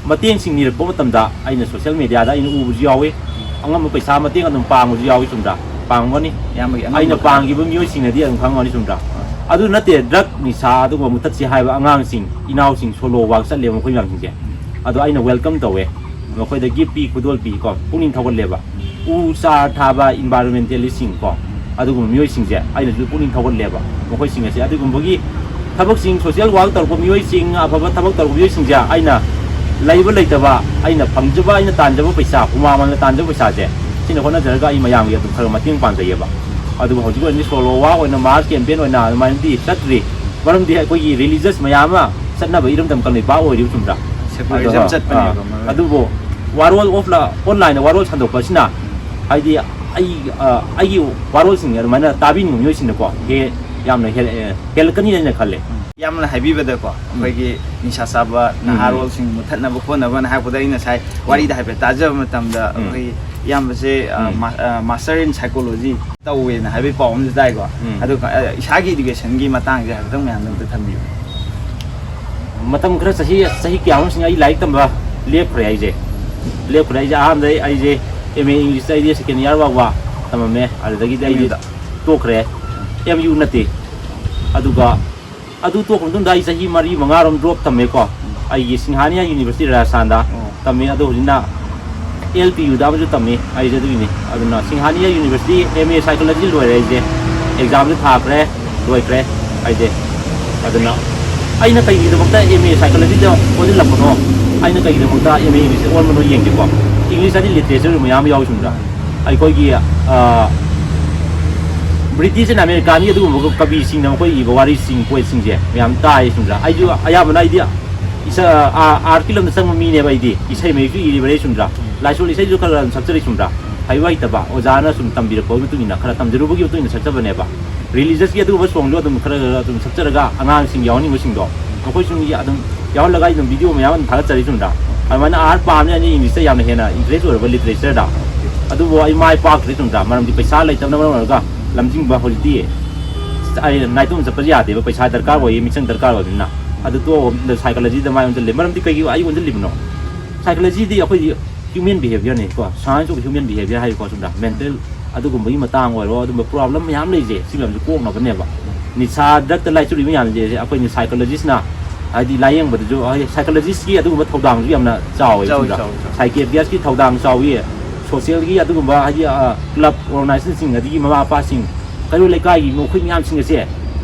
ꯃꯇꯦꯡꯁꯤꯡ ꯅꯤꯔꯛꯄ ꯃꯇꯝꯗ ꯑꯩꯅ ꯁꯣꯁꯤꯌꯦꯜ ꯃꯦꯗꯤꯌꯥꯗ ꯑꯩꯅ ꯎꯕꯁꯨ ꯌꯥꯎꯋꯤ꯫ ꯑꯉꯝꯕ ꯄꯩꯁꯥ ꯃꯇꯦꯡ ꯑꯗꯨꯝ ꯄꯥꯡꯕꯁꯨ ꯌꯥꯎꯋꯤ, ꯆꯨꯝꯗ꯭ꯔꯥ? ꯄꯥꯡꯉꯝꯒꯅꯤ꯫ ꯏꯌꯥꯝꯕꯒꯤ ꯑꯉꯝꯕ ꯑꯩꯅ ꯈꯔ ꯄꯥꯡꯈꯤꯕ ꯃꯤꯑꯣꯏꯁꯤꯡꯅꯗꯤ ꯑꯗꯨꯝ ꯈꯪꯉꯝꯒꯅꯤ, ꯆꯨꯝꯗ꯭ꯔꯥ? ꯑꯗꯨ ꯅꯠꯇꯦ, ꯗ꯭ꯔꯒ ꯅꯤꯁꯥ ꯑꯗꯨꯒꯨꯝꯕ ꯃꯨꯊꯠꯁꯤ ꯍꯥꯏꯕ ꯑꯉꯥꯡꯁꯤꯡ, ꯏꯅꯥꯎꯁꯤꯡ, ꯁꯣꯂꯣ ꯋꯥꯛ ꯆꯠꯂꯦꯕ ꯃꯈꯣꯏ ꯃꯌꯥꯝꯁꯤꯡꯁꯦ꯫ ꯑꯗꯣ ꯑꯩꯅ ꯋꯦꯜꯀꯝ ꯇꯧꯋꯦ꯫ ꯃꯈꯣꯏꯗ ꯒꯤꯐ ꯄꯤ, ꯈꯨꯗꯣꯜ ꯄꯤ ꯀꯣ, ꯄꯨꯛꯅꯤꯡ ꯊꯧꯒꯠꯂꯦꯕ꯫ ꯎ ꯆꯥꯔ ꯊꯥꯕ ꯏꯟꯚꯥꯏꯔꯣꯟꯃꯦꯟꯇꯦꯂꯤꯁꯁꯤꯡ ꯀꯣ, ꯑꯗꯨꯒꯨꯝꯕ ꯃꯤꯑꯣꯏꯁꯤꯡꯁꯦ ꯑꯩꯅꯁꯨ ꯄꯨꯛꯅꯤꯡ ꯊꯧꯒꯠꯂꯦꯕ꯫ ꯃꯈꯣꯏꯁꯤꯡ ꯑꯁꯦ ꯑꯗꯨꯒꯨꯝꯕꯒꯤ ꯊꯕꯛꯁꯤꯡ, ꯁꯣꯁꯤꯌꯦꯜ ꯋꯥꯔꯛ ꯇꯧꯔꯛꯄ ꯃꯤꯑꯣꯏꯁꯤꯡ, ꯑꯐꯕ ꯊꯕꯛ ꯇꯧꯔꯛꯄ ꯃꯤꯑꯣꯏꯁꯤꯡꯁꯦ ꯑꯩꯅ ꯂꯩꯕ ꯂꯩꯇꯕ, ꯑꯩꯅ ꯐꯪꯖꯕ, ꯑꯩꯅ ꯇꯥꯟꯖꯕ ꯄꯩꯁꯥ, ꯍꯨꯃꯥꯡ ꯃꯃꯜꯅ ꯇꯥꯟꯖꯕ ꯄꯩꯁꯥꯁꯦ, ꯁꯤꯅ ꯍꯣꯠꯅꯖꯔꯒ ꯑꯩ ꯃꯌꯥꯝꯒꯤ ꯑꯗꯨꯝ ꯈꯔ ꯃꯇꯦꯡ ꯄꯥꯡꯖꯩꯌꯦꯕ꯫ ꯑꯗꯨꯕꯨ ꯍꯧꯖꯤꯛ ꯑꯣꯏꯅꯗꯤ ꯁꯣꯂꯣ ꯋꯥꯛ ꯑꯣꯏꯅ, ꯃꯥꯁ ꯀꯦꯝꯄꯦꯟ ꯑꯣꯏꯅ ꯑꯗꯨꯃꯥꯏꯅꯗꯤ ꯆꯠꯇ꯭ꯔꯤ꯫ ꯃꯔꯝꯗꯤ ꯑꯩꯈꯣꯏꯒꯤ ꯔꯤꯂꯤꯖꯁ ꯃꯌꯥꯝ ꯑꯃ ꯆꯠꯅꯕ ꯏꯔꯝꯗꯝ ꯀꯪꯂꯩꯄꯥꯛ ꯑꯣꯏꯔꯤꯕ, ꯆꯨꯝꯗ꯭ꯔꯥ? ꯁꯦꯀꯨꯂꯔꯤꯖꯝ ꯑꯗꯣ, ꯆꯠꯄꯅꯦꯕ ꯑꯥ, ꯃꯔꯨ ꯑꯣꯏꯅ꯫ ꯑꯗꯨꯕꯨ ꯋꯥꯔꯣꯜ ꯑꯣꯐ ꯑꯣꯟꯂꯥꯏꯟꯗ ꯋꯥꯔꯣꯜ ꯁꯟꯗꯣꯛꯄꯁꯤꯅ ꯍꯥꯏꯗꯤ ꯑꯩ, ꯑ, ꯑꯩꯒꯤ ꯋꯥꯔꯣꯜꯁꯤꯡ ꯑꯗꯨꯃꯥꯏꯅ ꯇꯥꯕꯤꯅꯤꯡꯕ ꯃꯤꯑꯣꯏꯁꯤꯡꯅꯀꯣ, ꯍꯦ-, ꯌꯥꯝꯅ ꯍꯦꯜ-, ꯑꯦ, ꯍꯦꯜꯂꯛꯀꯅꯤ ꯍꯥꯏꯅ ꯈꯜꯂꯦ꯫ ꯌꯥꯝꯅ ꯍꯥꯏꯕꯤꯕꯗꯀꯣ, ꯑꯩꯈꯣꯏꯒꯤ ꯅꯤꯁꯥ ꯆꯥꯕ ꯅꯍꯥꯔꯣꯜꯁꯤꯡ ꯃꯨꯊꯠꯅꯕ ꯈꯣꯠꯅꯕꯅ ꯍꯥꯏꯔꯛꯄꯗ ꯑꯩ ꯉꯁꯥꯏ ꯋꯥꯔꯤꯗ ꯍꯥꯏꯐꯦꯠ ꯇꯥꯖꯕ ꯃꯇꯝꯗ ꯑꯩꯈꯣꯏ ꯏꯌꯥꯝꯕꯁꯦ, ꯑ, ꯃꯥ-, ꯑ, ꯃꯥꯁꯇꯔ ꯏꯟ ꯁꯥꯏꯀꯣꯂꯣꯖꯤ ꯇꯧꯋꯦꯅ ꯍꯥꯏꯕꯒꯤ ꯄꯥꯎ ꯑꯃꯁꯨ ꯇꯥꯏꯀꯣ꯫ ꯑꯗꯨꯒ, ꯑ, ꯏꯁꯥꯒꯤ ꯏꯗꯨꯀꯦꯁꯟꯒꯤ ꯃꯇꯥꯡꯁꯦ ꯍꯥꯏꯐꯦꯠꯇꯪ ꯃꯌꯥꯝꯗ ꯑꯝꯇ ꯊꯝꯕꯤꯌꯨ꯫ ꯃꯇꯝ ꯈꯔ, ꯆꯍꯤ, ꯆꯍꯤ ꯀꯌꯥ ꯑꯃꯁꯤꯡ ꯑꯩ ꯂꯥꯏꯔꯤꯛ ꯇꯝꯕ ꯂꯦꯞꯈ꯭ꯔꯦ ꯑꯩꯁꯦ꯫ ꯂꯦꯞꯈ꯭ꯔꯦ ꯑꯩꯁꯦ꯫ ꯑꯍꯥꯟꯕꯗ ꯑꯩꯁꯦ ꯑꯦꯝ ꯑꯦ ꯏꯪꯂꯤꯁꯇ ꯑꯩꯗꯤ ꯁꯦꯀꯦꯟ ꯏꯌꯥꯔ ꯐꯥꯎꯕ ꯇꯝꯃꯝꯃꯦ꯫ ꯑꯗꯨꯗꯒꯤꯗꯤ ꯑꯩꯗꯤ ꯑꯦꯝ ꯌꯨꯗ? ꯇꯣꯛꯈ꯭ꯔꯦ꯫ ꯑꯦꯝ ꯌꯨ ꯅꯠꯇꯦ꯫ ꯑꯗꯨꯒ ꯑꯗꯨ ꯇꯣꯛꯈ꯭ꯔ ꯃꯇꯨꯡꯗ ꯑꯩ ꯆꯍꯤ ꯃꯔꯤ ꯃꯉꯥꯔꯣꯝ drop ꯊꯝꯃꯦꯀꯣ꯫ ꯑꯩꯒꯤ ꯁꯤꯡꯍꯥꯅꯤꯌꯥ University ꯔꯥꯖꯁꯊꯥꯟꯗ ꯇꯝꯃꯤ꯫ ꯑꯗꯣ ꯍꯧꯖꯤꯛꯅ L P U ꯗ ꯑꯃꯁꯨ ꯇꯝꯃꯤ ꯑꯩꯁꯦ꯫ ꯑꯗꯨꯒꯤꯅꯤ꯫ ꯑꯗꯨꯅ ꯁꯤꯡꯍꯥꯅꯤꯌꯥ University M A Psychology ꯂꯣꯏꯔꯦ ꯑꯩꯁꯦ꯫ Exam ꯁꯨ ꯊꯥꯈ꯭ꯔꯦ, ꯂꯣꯏꯈ꯭ꯔꯦ ꯑꯩꯁꯦ꯫ ꯑꯗꯨꯅ ꯑꯩꯅ ꯀꯩꯒꯤꯗꯃꯛꯇ M A Psychology ꯗ ꯑꯣꯟꯁꯤꯜꯂꯛꯄꯅꯣ, ꯑꯩꯅ ꯀꯩꯒꯤꯗꯃꯛꯇ M A English the ꯑꯣꯟꯕꯅꯣ ꯌꯦꯡꯒꯦꯀꯣ꯫ English ꯍꯥꯏꯗꯤ literature ꯃꯌꯥꯝ ꯌꯥꯎꯏ ꯆꯨꯝꯗ꯭ꯔꯥ? ꯑꯩꯈꯣꯏꯒꯤ, ꯑ, British and American ꯒꯤ ꯑꯗꯨꯒꯨꯝꯕ ꯀꯕꯤꯁꯤꯡꯅ ꯃꯈꯣꯏ ꯏꯕ ꯋꯥꯔꯤꯁꯤꯡ, poet ꯁꯤꯡꯁꯦ ꯃꯌꯥꯝ ꯇꯥꯏ ꯆꯨꯝꯗ꯭ꯔꯥ? ꯑꯩꯁꯨ ꯑꯌꯥꯝꯕꯅ ꯑꯩꯗꯤ ꯏꯁ-, ꯑ, art ꯀꯤ ꯂꯝꯗ ꯆꯪꯕ ꯃꯤꯅꯦꯕ ꯑꯩꯗꯤ꯫ ꯏꯁꯩ ꯃꯌꯦꯛꯁꯨ ꯏꯔꯤꯕꯅꯦ ꯆꯨꯝꯗ꯭ꯔꯥ? ꯂꯥꯏꯁꯣꯟ ꯏꯁꯩꯁꯨ ꯈꯔ ꯈꯔ ꯑꯗꯨꯝ ꯁꯛꯆꯔꯤ ꯆꯨꯝꯗ꯭ꯔꯥ? ꯍꯩꯕ ꯍꯩꯇꯕ ꯑꯣꯖꯥꯅ ꯁꯨꯝ ꯇꯝꯕꯤꯔꯛꯄꯒꯤ ꯃꯇꯨꯡ ꯏꯟꯅ, ꯈꯔ ꯇꯝꯖꯔꯨꯕꯒꯤ ꯃꯇꯨꯡ ꯏꯟꯅ ꯁꯛꯆꯕꯅꯦꯕ꯫ Religious ꯀꯤ ꯑꯗꯨꯒꯨꯝꯕ song ꯁꯨ ꯑꯗꯨꯝ ꯈꯔ ꯈꯔ ꯑꯗꯨꯝ ꯁꯛꯆꯔꯒ ꯑꯉꯥꯡꯁꯤꯡ ꯌꯥꯎꯍꯟꯅꯤꯡꯕꯁꯤꯡꯗꯣ, ꯃꯈꯣꯏꯁꯤꯡꯒꯤ ꯑꯗꯨꯝ ꯌꯥꯎꯍꯜꯂꯒ ꯑꯩ ꯑꯗꯨꯝ video ꯃꯌꯥꯝ ꯑꯗꯨꯝ ꯊꯥꯒꯠꯆꯔꯤ ꯆꯨꯝꯗ꯭ꯔꯥ? ꯑꯗꯨꯃꯥꯏꯅ art ꯄꯥꯝꯃꯦ, ꯑꯩꯅ English ꯇ ꯌꯥꯝꯅ ꯍꯦꯟꯅ interest ꯑꯣꯏꯔꯕ literature ꯗ꯫ ꯑꯗꯨꯕꯨ ꯑꯩ ꯃꯥꯏ ꯄꯥꯛꯇ꯭ꯔꯦ ꯆꯨꯝꯗ꯭ꯔꯥ? ꯃꯔꯝꯗꯤ ꯄꯩꯁꯥ ꯂꯩꯇꯕꯅ ꯃꯔꯝ ꯑꯣꯏꯔꯒ ꯂꯝꯖꯤꯡꯕ ꯍꯧꯖꯤꯛꯇꯤ ꯑꯩ ꯅꯥꯏꯇꯣꯝ ꯆꯠꯄꯁꯨ ꯌꯥꯗꯦꯕ, ꯄꯩꯁꯥ ꯗꯔꯀꯥꯔ ꯑꯣꯏꯌꯦ, ꯃꯤꯆꯪ ꯗꯔꯀꯥꯔ ꯑꯣꯏꯕꯅꯤꯅ꯫ ꯑꯗꯨ ꯇꯣꯛꯑꯒ psychology ꯗ ꯃꯥꯏ ꯑꯣꯟꯁꯤꯜꯂꯦ꯫ ꯃꯔꯝꯗꯤ ꯀꯩꯒꯤ ꯑꯩ ꯑꯣꯟꯁꯤꯜꯂꯤꯕꯅꯣ? Psychology ꯗꯤ ꯑꯩꯈꯣꯏꯗꯤ human behaviour ꯅꯤꯀꯣ, science of human behaviour ꯍꯥꯏꯔꯤꯀꯣ ꯆꯨꯝꯗ꯭ꯔꯥ? Mental ꯑꯗꯨꯒꯨꯝꯕꯒꯤ ꯃꯇꯥꯡ ꯑꯣꯏꯔꯣ, ꯑꯗꯨꯝꯕ problem ꯃꯌꯥꯝ ꯂꯩꯁꯦ, ꯁꯤ ꯃꯌꯥꯝꯁꯦ ꯀꯣꯛꯅꯕꯅꯦꯕ꯫ ꯅꯤꯁꯥ drug ꯇ ꯂꯥꯏꯆꯨꯔꯤ ꯃꯌꯥꯝꯁꯦ ꯑꯩꯈꯣꯏꯅ psychologist ꯅ, ꯍꯥꯏꯗꯤ ꯂꯥꯏꯌꯦꯡꯕꯗꯁꯨ, ꯍꯥꯏꯗꯤ psychologist ꯀꯤ ꯑꯗꯨꯒꯨꯝꯕ ꯊꯧꯗꯥꯡꯁꯨ ꯌꯥꯝꯅ ꯆꯥꯎꯋꯦ ꯆꯥꯎꯋꯤ, ꯆꯨꯝꯗ꯭ꯔꯥ? ꯆꯥꯎꯋꯤ, ꯆꯥꯎꯋꯤ꯫ Psychiatrist ꯀꯤ ꯊꯧꯗꯥꯡ ꯆꯥꯎꯋꯤ, social ꯒꯤ ꯑꯗꯨꯒꯨꯝꯕ ꯍꯥꯏꯗꯤ, ꯑ, club organization ꯁꯤꯡ, ꯑꯗꯒꯤ ꯃꯃꯥ ꯃꯄꯥꯁꯤꯡ, ꯀꯩꯔꯣꯜ ꯂꯩꯀꯥꯏꯒꯤ ꯃꯈꯣꯏ ꯃꯌꯥꯝꯁꯤꯡ ꯑꯁꯦ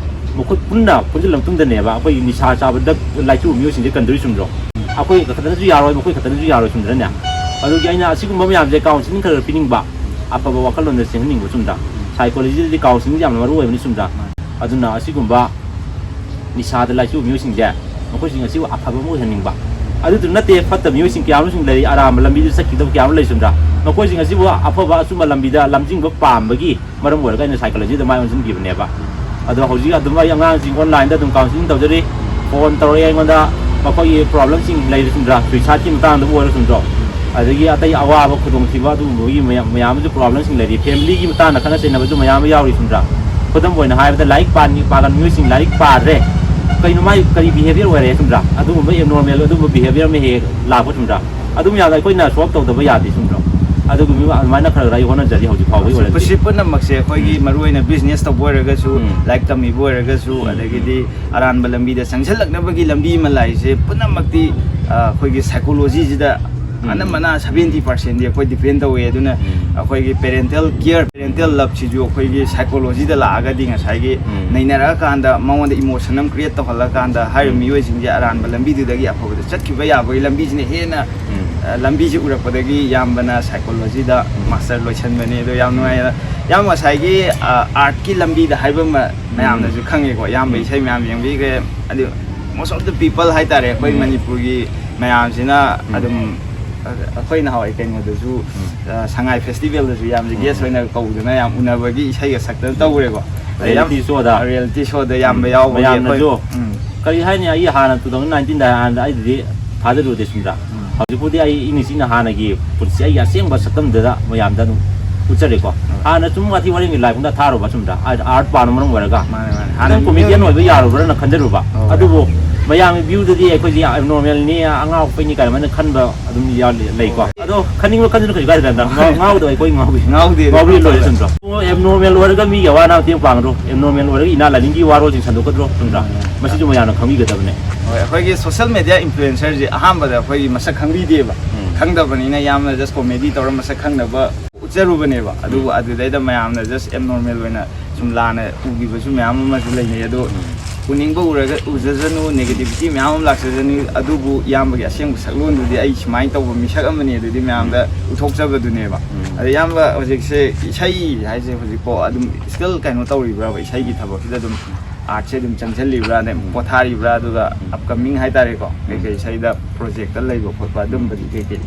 ꯃꯈꯣꯏ ꯄꯨꯟꯅ ꯄꯨꯟꯁꯤꯜꯂ ꯃꯇꯨꯡꯗꯅꯦꯕ ꯑꯩꯈꯣꯏꯒꯤ ꯅꯤꯁꯥ ꯆꯥꯕ drug ꯂꯥꯏꯆꯨꯕ ꯃꯤꯑꯣꯏꯁꯤꯡꯁꯦ ꯀꯟꯗꯣꯏ ꯆꯨꯝꯗ꯭ꯔꯣ? ꯑꯩꯈꯣꯏ ꯈꯛꯇꯅꯁꯨ ꯌꯥꯔꯣꯏ, ꯃꯈꯣꯏ ꯈꯛꯇꯅꯁꯨ ꯌꯥꯔꯣꯏ ꯆꯨꯝꯗ꯭ꯔꯅꯦ? ꯑꯗꯨꯒꯤ ꯑꯩꯅ ꯑꯁꯤꯒꯨꯝꯕ ꯃꯌꯥꯝꯁꯦ counselling ꯈꯔ ꯈꯔ ꯄꯤꯅꯤꯡꯕ, ꯑꯐꯕ ꯋꯥꯈꯜꯂꯣꯟꯗ ꯆꯦꯟꯍꯟꯅꯤꯡꯕ ꯆꯨꯝꯗ꯭ꯔꯥ? Psychology ꯗꯗꯤ counselling ꯁꯦ ꯌꯥꯝꯅ ꯃꯔꯨ ꯑꯣꯏꯕꯅꯤ ꯆꯨꯝꯗ꯭ꯔꯥ? ꯑꯗꯨꯅ ꯑꯁꯤꯒꯨꯝꯕ ꯅꯤꯁꯥꯗ ꯂꯥꯏꯆꯨꯕ ꯃꯤꯑꯣꯏꯁꯤꯡꯁꯦ, ꯃꯈꯣꯏꯁꯤꯡ ꯑꯁꯤꯕꯨ ꯑꯐꯕ ꯑꯃ ꯑꯣꯏꯍꯟꯅꯤꯡꯕ꯫ ꯑꯗꯨꯗꯨ ꯅꯠꯇꯦ, ꯐꯠꯇꯕ ꯃꯤꯑꯣꯏꯁꯤꯡ ꯀꯌꯥ ꯑꯃꯁꯨ ꯂꯩꯔꯤ, ꯑꯔꯥꯟꯕ ꯂꯝꯕꯤꯗ ꯆꯠꯈꯤꯗꯕ ꯀꯌꯥ ꯑꯃ ꯂꯩ ꯆꯨꯝꯗ꯭ꯔꯥ? ꯃꯈꯣꯏꯁꯤꯡ ꯑꯁꯤꯕꯨ ꯑꯐꯕ ꯑꯆꯨꯝꯕ ꯂꯝꯕꯤꯗ ꯂꯝꯖꯤꯡꯕ ꯄꯥꯝꯕꯒꯤ ꯃꯔꯝ ꯑꯣꯏꯔꯒ ꯑꯩꯅ psychology ꯗ ꯃꯥꯏ ꯑꯣꯟꯁꯤꯟꯈꯤꯕꯅꯦꯕ꯫ ꯑꯗꯣ ꯍꯧꯖꯤꯛ ꯑꯗꯨꯝ ꯑꯩ ꯑꯉꯥꯡꯁꯤꯡ online ꯗ ꯑꯗꯨꯝ counselling ꯇꯧꯖꯔꯤ꯫ Phone ꯇꯧꯔꯛꯑꯦ ꯑꯩꯉꯣꯟꯗ, ꯃꯈꯣꯏꯒꯤ problem ꯁꯤꯡ ꯂꯩꯔꯤꯁꯤꯡꯗꯣ, suicide ꯀꯤ ꯃꯇꯥꯡꯗꯕꯨ ꯑꯣꯏꯔꯁꯨ, ꯑꯗꯒꯤ ꯑꯇꯩ ꯑꯋꯥꯕ ꯈꯨꯗꯣꯡꯊꯤꯕ ꯑꯗꯨꯒꯨꯝꯕꯒꯤ ꯃꯌꯥꯝ, ꯃꯌꯥꯝ ꯑꯃꯁꯨ problem ꯁꯤꯡ ꯂꯩꯔꯤ꯫ Family ꯒꯤ ꯃꯇꯥꯡꯗ ꯈꯠꯅ ꯆꯩꯅꯕꯁꯨ ꯃꯌꯥꯝ ꯑꯃ ꯌꯥꯎꯔꯤ ꯆꯨꯝꯗ꯭ꯔꯥ? ꯈꯨꯗꯝ ꯑꯣꯏꯅ ꯍꯥꯏꯔꯕꯗ ꯂꯥꯏꯔꯤꯛ ꯄꯥꯅꯤ-, ꯄꯥꯒꯟꯕ ꯃꯤꯑꯣꯏꯁꯤꯡ ꯂꯥꯏꯔꯤꯛ ꯄꯥꯗ꯭ꯔꯦ, ꯀꯩꯅꯣ ꯃꯥꯏ ꯀꯔꯤ behaviour ꯑꯣꯏꯔꯦ ꯆꯨꯝꯗ꯭ꯔꯥ? ꯑꯗꯨꯒꯨꯝꯕ abnormal ꯑꯗꯨꯒꯨꯝꯕ behaviour ꯑꯃ ꯍꯦꯛ ꯍꯦꯛ ꯂꯥꯛꯄ ꯆꯨꯝꯗ꯭ꯔꯥ? ꯑꯗꯨ ꯃꯌꯥꯝꯗꯣ ꯑꯩꯈꯣꯏꯅ solve ꯇꯧꯗꯕ ꯌꯥꯗꯦ ꯆꯨꯝꯗ꯭ꯔꯣ? ꯑꯗꯨꯒꯨꯝꯕ ꯑꯗꯨꯃꯥꯏꯅ ꯈꯔ ꯈꯔ ꯑꯩ ꯍꯣꯠꯅꯖꯔꯤ ꯍꯧꯖꯤꯛ ꯐꯥꯎꯕꯒꯤ ꯑꯣꯏꯅꯗꯤ꯫ ꯃꯁꯤ ꯄꯨꯝꯅꯃꯛꯁꯦ ꯑꯩꯈꯣꯏꯒꯤ ꯎꯝ꯫ ꯃꯔꯨꯑꯣꯏꯅ business ꯇꯧꯕ ꯑꯣꯏꯔꯒꯁꯨ, ꯎꯝ꯫ ꯂꯥꯏꯔꯤꯛ ꯇꯝꯃꯤꯕ ꯑꯣꯏꯔꯒꯁꯨ, ꯎꯝ꯫ ꯑꯗꯒꯤꯗꯤ ꯑꯔꯥꯟꯕ ꯂꯝꯕꯤꯗ ꯆꯪꯁꯤꯜꯂꯛꯅꯕꯒꯤ ꯂꯝꯕꯤ ꯑꯃ ꯂꯥꯛꯏꯁꯦ ꯄꯨꯝꯅꯃꯛꯇꯤ, ꯑ, ꯑꯩꯈꯣꯏꯒꯤ psychologyꯁꯤꯗ ꯎꯝ꯫ ꯑꯅꯝꯕꯅ seventy percentꯗꯤ ꯑꯩꯈꯣꯏ depend ꯇꯧꯋꯦ꯫ ꯑꯗꯨꯅ ꯎꯝ꯫ ꯑꯩꯈꯣꯏꯒꯤ parental care, parental loveꯁꯤꯁꯨ ꯑꯩꯈꯣꯏꯒꯤ psychologyꯗ ꯂꯥꯛꯑꯒꯗꯤ ꯉꯁꯥꯏꯒꯤ ꯎꯝ꯫ ꯅꯩꯅꯔꯛꯑꯀꯥꯟꯗ ꯃꯉꯣꯟꯗ emotion ꯑꯃ create ꯇꯧꯍꯜꯂꯀꯥꯟꯗ ꯍꯥꯏꯔꯤꯕ ꯎꯝ꯫ ꯃꯤꯑꯣꯏꯁꯤꯡꯁꯦ ꯑꯔꯥꯟꯕ ꯂꯝꯕꯤꯗꯨꯗꯒꯤ ꯑꯐꯕꯗ ꯆꯠꯈꯤꯕ ꯌꯥꯕꯒꯤ ꯂꯝꯕꯤꯁꯤꯅ ꯍꯦꯟꯅ ꯎꯝ꯫ ꯑ, ꯂꯝꯕꯤꯁꯦ ꯎꯔꯛꯄꯗꯒꯤ ꯏꯌꯥꯝꯕꯅ psychologyꯗ ꯎꯝ꯫ Master ꯂꯣꯏꯁꯟꯕꯅꯦ꯫ ꯑꯗꯣ ꯌꯥꯝ ꯅꯨꯡꯉꯥꯏ꯫ ꯏꯌꯥꯝꯕ ꯉꯁꯥꯏꯒꯤ, ꯑ, artꯀꯤ ꯂꯝꯕꯤꯗ ꯍꯥꯏꯕ ꯑꯃ ꯎꯝ꯫ ꯃꯌꯥꯝꯅꯁꯨ ꯈꯪꯉꯦꯀꯣ꯫ ꯏꯌꯥꯝꯕ ꯎꯝ꯫ ꯏꯁꯩ ꯃꯌꯥꯝ ꯌꯦꯡꯕꯤꯈ꯭ꯔꯦ꯫ ꯑꯗꯨ most of the people ꯍꯥꯏꯇꯥꯔꯦ ꯑꯩꯈꯣꯏ ꯎꯝ꯫ ꯃꯅꯤꯄꯨꯔꯒꯤ ꯃꯌꯥꯝꯁꯤꯅ ꯎꯝ꯫ ꯑꯗꯨꯝ, ꯑ, ꯑꯩꯈꯣꯏ ꯅꯍꯥꯟꯋꯥꯏ ꯀꯩꯅꯣꯗꯁꯨ, ꯎꯝ꯫ ꯑ, ꯁꯉꯥꯏ festivalꯗꯁꯨ ꯌꯥꯝꯁꯦ ꯎꯝ꯫ Guest ꯑꯣꯏꯅ ꯀꯧꯗꯅ ꯌꯥꯝ ꯎꯅꯕꯒꯤ ꯏꯁꯩꯒ ꯁꯛꯇꯅ ꯎꯝ꯫ ꯇꯧꯈ꯭ꯔꯦꯀꯣ꯫ ꯑꯗ ꯌꯥꯝ reality showꯗ꯫ Reality showꯗ ꯌꯥꯝꯕ ꯎꯝ꯫ ꯌꯥꯎꯕꯒꯤ ꯃꯌꯥꯝꯅꯁꯨ ꯑꯩꯈꯣꯏ, ꯎꯝ꯫ ꯀꯔꯤ ꯍꯥꯏꯅꯤ, ꯑꯩ ꯍꯥꯟꯅ two thousand nineteenꯗ ꯍꯥꯟꯅ ꯑꯩꯗꯤ ꯊꯥꯖꯔꯨꯗꯦ ꯁꯨꯝꯗ꯫ ꯎꯝ꯫ ꯍꯧꯖꯤꯛꯄꯨꯗꯤ ꯑꯩ ꯏꯪꯅ ꯆꯤꯛꯅ ꯍꯥꯟꯅꯒꯤ ꯄꯨꯟꯁꯤ ꯑꯩꯒꯤ ꯑꯁꯦꯡꯕ ꯁꯛꯇꯝꯗꯨꯗ ꯃꯌꯥꯝꯗ ꯑꯗꯨꯝ ꯎꯠꯆꯔꯦꯀꯣ꯫ ꯎꯝ꯫ ꯍꯥꯟꯅ ꯁꯨꯝ ꯋꯥꯊꯤ ꯋꯥꯔꯦꯝꯒꯤ ꯂꯥꯏꯞ ꯄꯨꯡꯊꯥ ꯊꯥꯔꯨꯕ ꯁꯨꯝꯗ, art ꯄꯥꯝꯕ ꯃꯔꯝ ꯑꯣꯏꯔꯒ ꯃꯥꯅꯦ, ꯃꯥꯅꯦ꯫ ꯈꯤꯇꯪ ꯍꯥꯟꯅ comedian ꯑꯣꯏꯕ ꯌꯥꯔꯨꯕ꯭ꯔꯅ ꯈꯟꯖꯔꯨꯕ꯫ ꯑꯣ꯫ ꯑꯗꯨꯕꯨ ꯃꯌꯥꯝꯒꯤ viewꯗꯗꯤ ꯑꯩꯈꯣꯏꯁꯦ ꯌꯥꯝ normalꯅꯤ, ꯑꯉꯥꯎ ꯑꯐꯩꯅꯤ ꯀꯥꯏꯅ ꯑꯗꯨꯃꯥꯏꯅ ꯈꯟꯕ ꯑꯗꯨꯝ ꯌꯥꯎ-, ꯂꯩꯀꯣ꯫ ꯑꯣ꯫ ꯑꯗꯣ ꯈꯟꯅꯤꯡꯕ ꯈꯟꯖꯅꯨ, ꯀꯩꯁꯨ ꯀꯥꯏꯗꯦꯗ꯫ ꯉꯥꯎ-, ꯉꯥꯎꯗꯕ ꯑꯩꯈꯣꯏ ꯉꯥꯎꯕꯤ꯫ ꯉꯥꯎꯗꯦ, ꯉꯥꯎꯕꯤ ꯉꯥꯎꯗꯦ꯫ ꯂꯣꯏꯔꯦ ꯁꯨꯝꯗ꯫ ꯑꯣ, abnormal ꯑꯣꯏꯔꯒ ꯃꯤꯒꯤ ꯑꯋꯥ ꯑꯅꯥ ꯃꯇꯦꯡ ꯄꯥꯡꯒꯗ꯭ꯔꯣ? Abnormal ꯑꯣꯏꯔꯒ ꯏꯅꯥ ꯂꯥꯏꯅꯤꯡꯒꯤ ꯋꯥꯔꯣꯜꯁꯤꯡ ꯁꯟꯗꯣꯛꯀꯗ꯭ꯔꯣ? ꯁꯨꯝꯗ꯫ ꯎꯝ꯫ ꯃꯁꯤꯁꯨ ꯃꯌꯥꯝꯅ ꯈꯪꯕꯤꯒꯗꯕꯅꯦ꯫ ꯍꯣꯏ, ꯑꯩꯈꯣꯏꯒꯤ social media influencerꯁꯦ ꯑꯍꯥꯟꯕꯗ ꯑꯩꯈꯣꯏꯒꯤ ꯃꯁꯛ ꯈꯪꯕꯤꯗꯦꯕ꯫ ꯎꯝ꯫ ꯈꯪꯗꯕꯅꯤꯅ ꯌꯥꯝꯅ just comedy ꯇꯧꯔ ꯃꯁꯛ ꯈꯪꯅꯕ ꯎꯠꯆꯔꯨꯕꯅꯦꯕ꯫ ꯑꯗꯨꯕꯨ ꯎꯝ꯫ ꯑꯗꯨꯗꯩꯗ ꯃꯌꯥꯝꯅ just abnormal ꯑꯣꯏꯅ ꯁꯨꯝ ꯂꯥꯟꯅ ꯎꯈꯤꯕꯁꯨ ꯃꯌꯥꯝ ꯑꯃꯁꯨ ꯂꯩꯅꯩ꯫ ꯑꯗꯣ ꯎꯝ꯫ ꯎꯅꯤꯡꯕ ꯎꯔꯒ ꯎꯖꯁꯅꯨ, negativity ꯃꯌꯥꯝ ꯑꯃ ꯂꯥꯛꯆꯁꯅꯨ, ꯑꯗꯨꯕꯨ ꯏꯌꯥꯝꯕꯒꯤ ꯑꯁꯦꯡꯕ ꯁꯛꯂꯣꯟꯗꯨꯗꯤ ꯑꯩ ꯁꯨꯃꯥꯏꯅ ꯇꯧꯕ ꯃꯤꯁꯛ ꯑꯃꯅꯤ ꯑꯗꯨꯗꯤ ꯃꯌꯥꯝꯗ ꯎꯝ꯫ ꯎꯠꯊꯣꯛꯆꯕꯗꯨꯅꯦꯕ꯫ ꯎꯝ꯫ ꯑꯗꯣ ꯏꯌꯥꯝꯕ ꯍꯧꯖꯤꯛꯁꯦ ꯏꯁꯩ ꯍꯥꯏꯁꯦ ꯍꯧꯖꯤꯛꯐꯥꯎ ꯑꯗꯨꯝ still ꯀꯩꯅꯣ ꯇꯧꯔꯤꯕ꯭ꯔꯥꯕ? ꯏꯁꯩꯒꯤ ꯊꯕꯛꯁꯤꯗ ꯑꯗꯨꯝ artꯁꯦ ꯑꯗꯨꯝ ꯆꯪꯁꯤꯜꯂꯤꯕ꯭ꯔꯥ? ꯑꯗꯩ ꯎꯝ꯫ ꯄꯣꯊꯥꯔꯤꯕ꯭ꯔꯥ? ꯑꯗꯨꯒ ꯎꯝ꯫ Upcoming ꯍꯥꯏꯇꯥꯔꯦꯀꯣ, ꯎꯝ꯫ ꯀꯩꯀꯩ ꯏꯁꯩꯗ projectꯇ ꯂꯩꯕ ꯈꯣꯠꯄ ꯑꯗꯨꯝꯕꯗꯤ ꯀꯩꯀꯩ?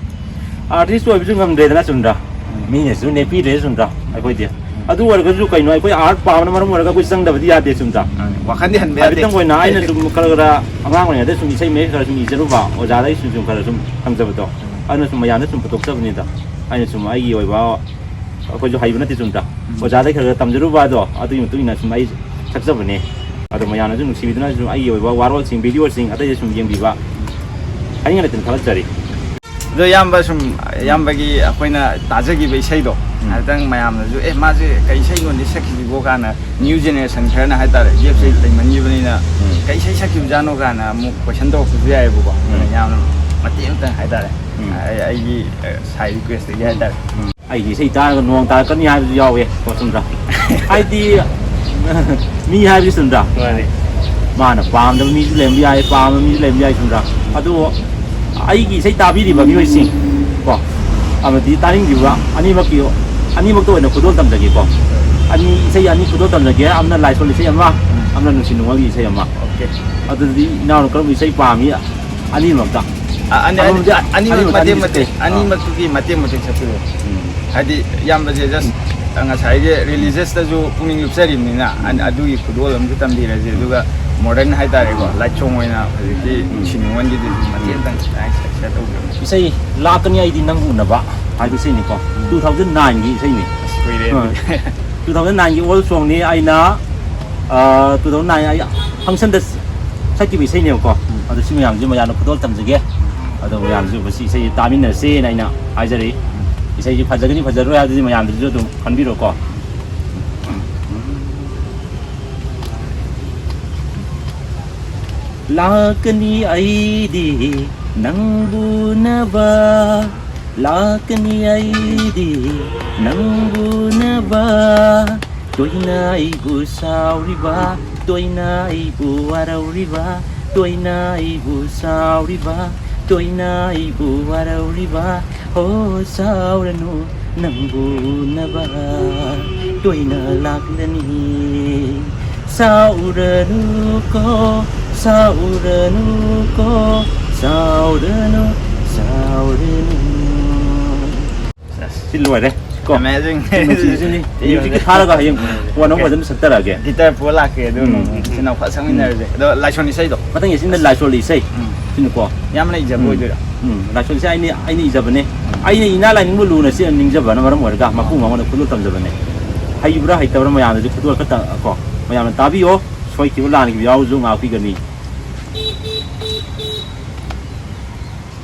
Artist ꯑꯣꯏꯕꯁꯨ ꯉꯝꯗ꯭ꯔꯦꯗꯅ ꯆꯨꯝꯗ꯭ꯔꯥ? ꯎꯝ꯫ ꯃꯤꯅꯁꯨ ꯅꯦꯛꯄꯤꯗ꯭ꯔꯦ ꯆꯨꯝꯗ꯭ꯔꯥ? ꯑꯩꯈꯣꯏꯗꯤ꯫ ꯎꯝ꯫ ꯑꯗꯨ ꯑꯣꯏꯔꯒꯁꯨ ꯀꯩꯅꯣ, ꯑꯩꯈꯣꯏ art ꯄꯥꯝꯕꯅ ꯃꯔꯝ ꯑꯣꯏꯔꯒ ꯑꯩꯈꯣꯏ ꯆꯪꯗꯕꯗꯤ ꯌꯥꯗꯦ ꯆꯨꯝꯗ꯭ꯔꯥ? ꯃꯥꯅꯦ꯫ ꯋꯥꯈꯜꯗꯤ ꯍꯟꯕ ꯌꯥꯗꯦ꯫ ꯍꯥꯏꯐꯦꯠꯇꯪ ꯑꯣꯏꯅ ꯑꯩꯅ ꯁꯨꯝ ꯈꯔ ꯈꯔ ꯑꯉꯥꯡ ꯑꯣꯏꯔꯤꯉꯩꯗ ꯁꯨꯝ ꯏꯁꯩ ꯃꯌꯦꯛ ꯈꯔ ꯁꯨꯝ ꯏꯖꯔꯨꯕ, ꯑꯣꯖꯥꯗꯒꯤ ꯁꯨꯝ ꯁꯨꯝ ꯈꯔ ꯁꯨꯝ ꯈꯪꯖꯕꯗꯣ꯫ ꯎꯝ꯫ ꯑꯗꯨꯅ ꯁꯨꯝ ꯃꯌꯥꯝꯗ ꯁꯨꯝ ꯄꯨꯊꯣꯛꯆꯕꯅꯤꯗ꯫ ꯑꯩꯅ ꯁꯨꯝ ꯑꯩꯒꯤ ꯑꯣꯏꯕ, ꯑꯩꯈꯣꯏꯁꯨ ꯍꯩꯕ ꯅꯠꯇꯦ ꯆꯨꯝꯗ꯭ꯔꯥ? ꯎꯝ꯫ ꯑꯣꯖꯥꯗꯒꯤ ꯈꯔ ꯈꯔ ꯇꯝꯖꯔꯨꯕ ꯑꯗꯣ, ꯑꯗꯨꯒꯤ ꯃꯇꯨꯡ ꯏꯟꯅ ꯁꯨꯝ ꯑꯩ ꯁꯛꯆꯕꯅꯦ꯫ ꯑꯗꯣ ꯃꯌꯥꯝꯅꯁꯨ ꯅꯨꯡꯁꯤꯕꯤꯗꯨꯅ ꯁꯨꯝ ꯑꯩꯒꯤ ꯑꯣꯏꯕ ꯋꯥꯔꯣꯜꯁꯤꯡ, videoꯁꯤꯡ ꯑꯇꯩꯗ ꯁꯨꯝ ꯌꯦꯡꯕꯤꯕ ꯍꯥꯏꯅꯤꯡꯉꯥꯏ ꯂꯩꯇꯅ ꯊꯥꯒꯠꯆꯔꯤ꯫ ꯑꯗꯣ ꯏꯌꯥꯝꯕ, ꯁꯨꯝ ꯏꯌꯥꯝꯕꯒꯤ ꯑꯩꯈꯣꯏꯅ ꯇꯥꯖꯈꯤꯕ ꯏꯁꯩꯗꯣ, ꯎꯝ꯫ ꯍꯥꯏꯐꯦꯠꯇꯪ ꯃꯌꯥꯝꯅꯁꯨ, "ꯑꯦ, ꯃꯥꯁꯦ ꯀꯩ ꯏꯁꯩꯅꯣꯅꯦ ꯁꯛꯈꯤꯁꯤꯕꯣ?" ꯀꯥꯏꯅ, ꯅ꯭ꯌꯨ ꯖꯦꯅꯦꯔꯦꯁꯟ ꯈꯔꯅ ꯍꯥꯏꯇꯥꯔꯦ, ꯒꯦꯞꯁꯦ ꯂꯩꯃꯟꯈꯤꯕꯅꯤꯅ, ꯎꯝ꯫ "ꯀꯩ ꯏꯁꯩ ꯁꯛꯈꯤꯕꯖꯥꯠꯅꯣ?" ꯀꯥꯏꯅ ꯑꯃꯨꯛ ꯀꯣꯏꯁꯟ ꯇꯧꯔꯛꯄꯁꯨ ꯌꯥꯏꯑꯕꯀꯣ꯫ ꯑꯗꯨꯅ ꯎꯝ꯫ ꯌꯥꯝꯅ ꯃꯇꯦꯛ ꯑꯃꯇꯪ ꯍꯥꯏꯇꯥꯔꯦ, ꯎꯝ꯫ ꯑꯩ-, ꯑꯩꯒꯤ, ꯑ, ꯁꯥꯏ ꯔꯤꯀ꯭ꯋꯦꯁꯇꯒꯤ ꯍꯥꯏꯇꯥꯔꯦ꯫ ꯎꯝ꯫ ꯑꯩꯒꯤ ꯏꯁꯩ ꯇꯥꯔꯒ ꯅꯣꯡ ꯇꯥꯔꯛꯀꯅꯤ ꯍꯥꯏꯕꯁꯨ ꯌꯥꯎꯋꯦ ꯀꯣ, ꯆꯨꯝꯗ꯭ꯔꯥ? ꯍꯥꯏꯗꯤ, ꯃꯤ ꯍꯥꯏꯕꯁꯤ ꯆꯨꯝꯗ꯭ꯔꯥ? ꯃꯥꯅꯦ꯫ ꯃꯥꯅ ꯄꯥꯝꯗꯕ ꯃꯤꯁꯨ ꯂꯩꯔꯝꯕ ꯌꯥꯏ, ꯄꯥꯝꯕ ꯃꯤꯁꯨ ꯂꯩꯔꯝꯕ ꯌꯥꯏ, ꯆꯨꯝꯗ꯭ꯔꯥ? ꯑꯗꯨ ꯑꯩꯒꯤ ꯏꯁꯩ ꯇꯥꯕꯤꯔꯤꯕ ꯃꯤꯑꯣꯏꯁꯤꯡ ꯀꯣ, ꯑꯃꯗꯤ ꯇꯥꯅꯤꯡꯕꯤꯕ ꯑꯅꯤꯃꯛꯀꯤ, ꯑꯅꯤꯃꯛꯇ ꯑꯣꯏꯅ ꯈꯨꯗꯣꯜ ꯇꯝꯖꯒꯦꯀꯣ꯫ ꯑꯅꯤ, ꯏꯁꯩ ꯑꯅꯤ ꯈꯨꯗꯣꯜ ꯇꯝꯖꯒꯦ, ꯑꯃꯅ ꯂꯥꯏꯁꯣꯟ ꯏꯁꯩ ꯑꯃ, ꯎꯝ꯫ ꯑꯃꯅ ꯅꯨꯡꯁꯤ ꯅꯨꯡꯉꯣꯜꯒꯤ ꯏꯁꯩ ꯑꯃ꯫ ꯑꯣꯀꯦ꯫ ꯑꯗꯨꯗꯤ ꯏꯅꯥꯎꯅ ꯀꯔꯝꯕ ꯏꯁꯩ ꯄꯥꯝꯃꯤ? ꯑꯅꯤꯃꯛꯇ꯫ ꯑ, ꯑꯅꯤ-, ꯑꯅꯤ-, ꯑꯃꯃꯝꯗ-, ꯑꯅꯤꯃꯛ ꯑꯅꯤꯃꯛ ꯃꯇꯦꯛ ꯑꯅꯤꯃꯛ ꯃꯇꯦꯛ, ꯏꯁꯩ꯫ ꯑꯥ꯫ ꯑꯅꯤꯃꯛꯇꯨꯒꯤ ꯃꯇꯦꯛ ꯃꯇꯦꯛ ꯁꯛꯄꯤꯔꯛꯑꯣ꯫ ꯎꯝ꯫ ꯍꯥꯏꯗꯤ ꯏꯌꯥꯝꯕꯁꯦ just ꯉꯁꯥꯏꯒꯤ ꯔꯤꯂꯤꯖꯁꯇꯁꯨ ꯄꯨꯛꯅꯤꯡ ꯂꯨꯞꯆꯔꯤꯕꯅꯤꯅ, ꯑ-, ꯑꯗꯨꯒꯤ ꯈꯨꯗꯣꯜ ꯑꯃꯁꯨ ꯇꯝꯕꯤꯔꯁꯦ, ꯑꯗꯨꯒ ꯃꯣꯗꯔꯟ ꯍꯥꯏꯇꯥꯔꯦꯀꯣ, ꯂꯥꯏꯠ ꯁꯣꯡ ꯑꯣꯏꯅ ꯍꯧꯖꯤꯛꯀꯤ ꯎꯝ꯫ ꯅꯨꯡꯁꯤ ꯅꯨꯡꯉꯣꯟꯒꯤꯗꯨꯁꯨ ꯃꯇꯦꯛ ꯑꯃꯇꯪ ꯁꯤꯌꯔ ꯇꯧꯕꯤꯔꯝꯃꯨ꯫ ꯏꯁꯩ "ꯂꯥꯛꯀꯅꯤ ꯑꯩꯗꯤ ꯅꯪ ꯎꯅꯕ" ꯍꯥꯏꯕ ꯏꯁꯩꯅꯤꯀꯣ, ꯎꯝ꯫ Two thousand nine ꯒꯤ ꯏꯁꯩꯅꯤ꯫ ꯑꯁ, ꯀꯨꯏꯔꯦ ꯑꯥ꯫ ꯑꯗꯨꯗꯤ꯫ Two thousand nine ꯒꯤ old song ꯅꯤ, ꯑꯩꯅ, ꯑ, two thousand nine ꯑꯩ function ꯗ ꯁꯛꯈꯤꯕ ꯏꯁꯩꯅꯦꯕꯀꯣ꯫ ꯎꯝ꯫ ꯑꯗꯣ ꯁꯤ ꯃꯌꯥꯝꯁꯤ ꯃꯌꯥꯝꯅ ꯈꯨꯗꯣꯜ ꯇꯝꯖꯒꯦ꯫ ꯑꯗꯣ ꯃꯌꯥꯝꯁꯨ ꯃꯁꯤ ꯏꯁꯩꯁꯦ ꯇꯥꯃꯤꯟꯅꯁꯦꯅ ꯑꯩꯅ ꯍꯥꯏꯖꯔꯤ꯫ ꯎꯝ꯫ ꯏꯁꯩꯁꯤ ꯐꯖꯒꯅꯤ ꯐꯖꯔꯣꯏ ꯍꯥꯏꯕꯗꯨꯗꯤ ꯃꯌꯥꯝꯗꯨꯁꯨ ꯑꯗꯨꯝ ꯈꯟꯕꯤꯔꯣꯀꯣ꯫ ꯂꯥꯛꯀꯅꯤ ꯑꯩꯗꯤ ꯅꯪꯕꯨ ꯎꯅꯕ, ꯂꯥꯛꯀꯅꯤ ꯑꯩꯗꯤ ꯅꯪꯕꯨ ꯎꯅꯕ, ꯇꯣꯏꯅ ꯑꯩꯕꯨ ꯁꯥꯎꯔꯤꯕ, ꯇꯣꯏꯅ ꯑꯩꯕꯨ ꯋꯥꯔꯧꯔꯤꯕ, ꯇꯣꯏꯅ ꯑꯩꯕꯨ ꯁꯥꯎꯔꯤꯕ, ꯇꯣꯏꯅ ꯑꯩꯕꯨ ꯋꯥꯔꯧꯔꯤꯕ꯫ ꯍꯣ, ꯁꯥꯎꯔꯅꯨ, ꯅꯪꯕꯨ ꯎꯅꯕ ꯇꯣꯏꯅ ꯂꯥꯛꯂꯅꯤ꯫ ꯁꯥꯎꯔꯅꯨꯀꯣ, ꯁꯥꯎꯔꯅꯨꯀꯣ, ꯁꯥꯎꯔꯅꯨ, ꯁꯥꯎꯔꯅꯨ꯫ ꯑꯁ, ꯁꯤ ꯂꯣꯏꯔꯦ ꯀꯣ꯫ Amazing꯫ ꯁꯤ ꯅꯨꯡꯁꯤꯕꯁꯤꯅꯤ꯫ ꯁꯤ ꯃ꯭ꯌꯨꯖꯤꯛꯀꯤ ꯊꯥꯔꯒ ꯍꯌꯦꯡ ꯀꯣꯟꯅ ꯑꯃꯨꯛ ꯐꯖꯅ ꯁꯛꯆꯔꯛꯑꯒꯦ꯫ ꯒꯤꯇꯔ ꯄꯨꯔ ꯂꯥꯛꯀꯦ, ꯑꯗꯨꯒ ꯎꯝ꯫ ꯅꯣꯡꯃ ꯏꯆꯤꯟ ꯏꯅꯥꯎ ꯐꯖ ꯁꯛꯃꯤꯟꯅꯔꯁꯦ꯫ ꯑꯗꯣ ꯂꯥꯏꯁꯣꯟ ꯏꯁꯩꯗꯣ? ꯃꯊꯪꯒꯤ ꯑꯁꯤꯅ ꯂꯥꯏꯁꯣꯜ ꯏꯁꯩ꯫ ꯎꯝ꯫ ꯁꯤꯅꯀꯣ꯫ ꯌꯥꯝꯅ ꯏꯖꯕ ꯎꯝ꯫ ꯑꯣꯏꯗꯣꯏꯔꯥ? ꯎꯝ꯫ ꯂꯥꯏꯁꯣꯜ ꯏꯁꯩ ꯑꯩꯅ, ꯑꯩꯅ ꯏꯖꯕꯅꯦ꯫ ꯎꯝ꯫ ꯑꯩꯅ ꯏꯅꯥ ꯂꯥꯏꯅꯤꯡꯕꯨ ꯂꯨꯅ ꯆꯦꯠꯅ ꯅꯤꯡꯖꯕꯅ ꯃꯔꯝ ꯑꯣꯏꯔꯒ ꯃꯄꯨ ꯃꯉꯣꯟꯗ ꯈꯨꯗꯣꯜ ꯇꯝꯖꯕꯅꯦ꯫ ꯍꯩꯕ꯭ꯔꯥ ꯍꯩꯇꯕ꯭ꯔꯥ ꯃꯌꯥꯝꯅꯁꯨ ꯈꯨꯗꯣꯜ ꯈꯛꯇ ꯀꯣ꯫ ꯃꯌꯥꯝꯅ ꯇꯥꯕꯤꯌꯣ꯫ ꯁꯣꯏꯈꯤꯕ ꯂꯥꯟꯈꯤꯕ ꯌꯥꯎꯔꯁꯨ ꯉꯥꯛꯄꯤꯒꯅꯤ꯫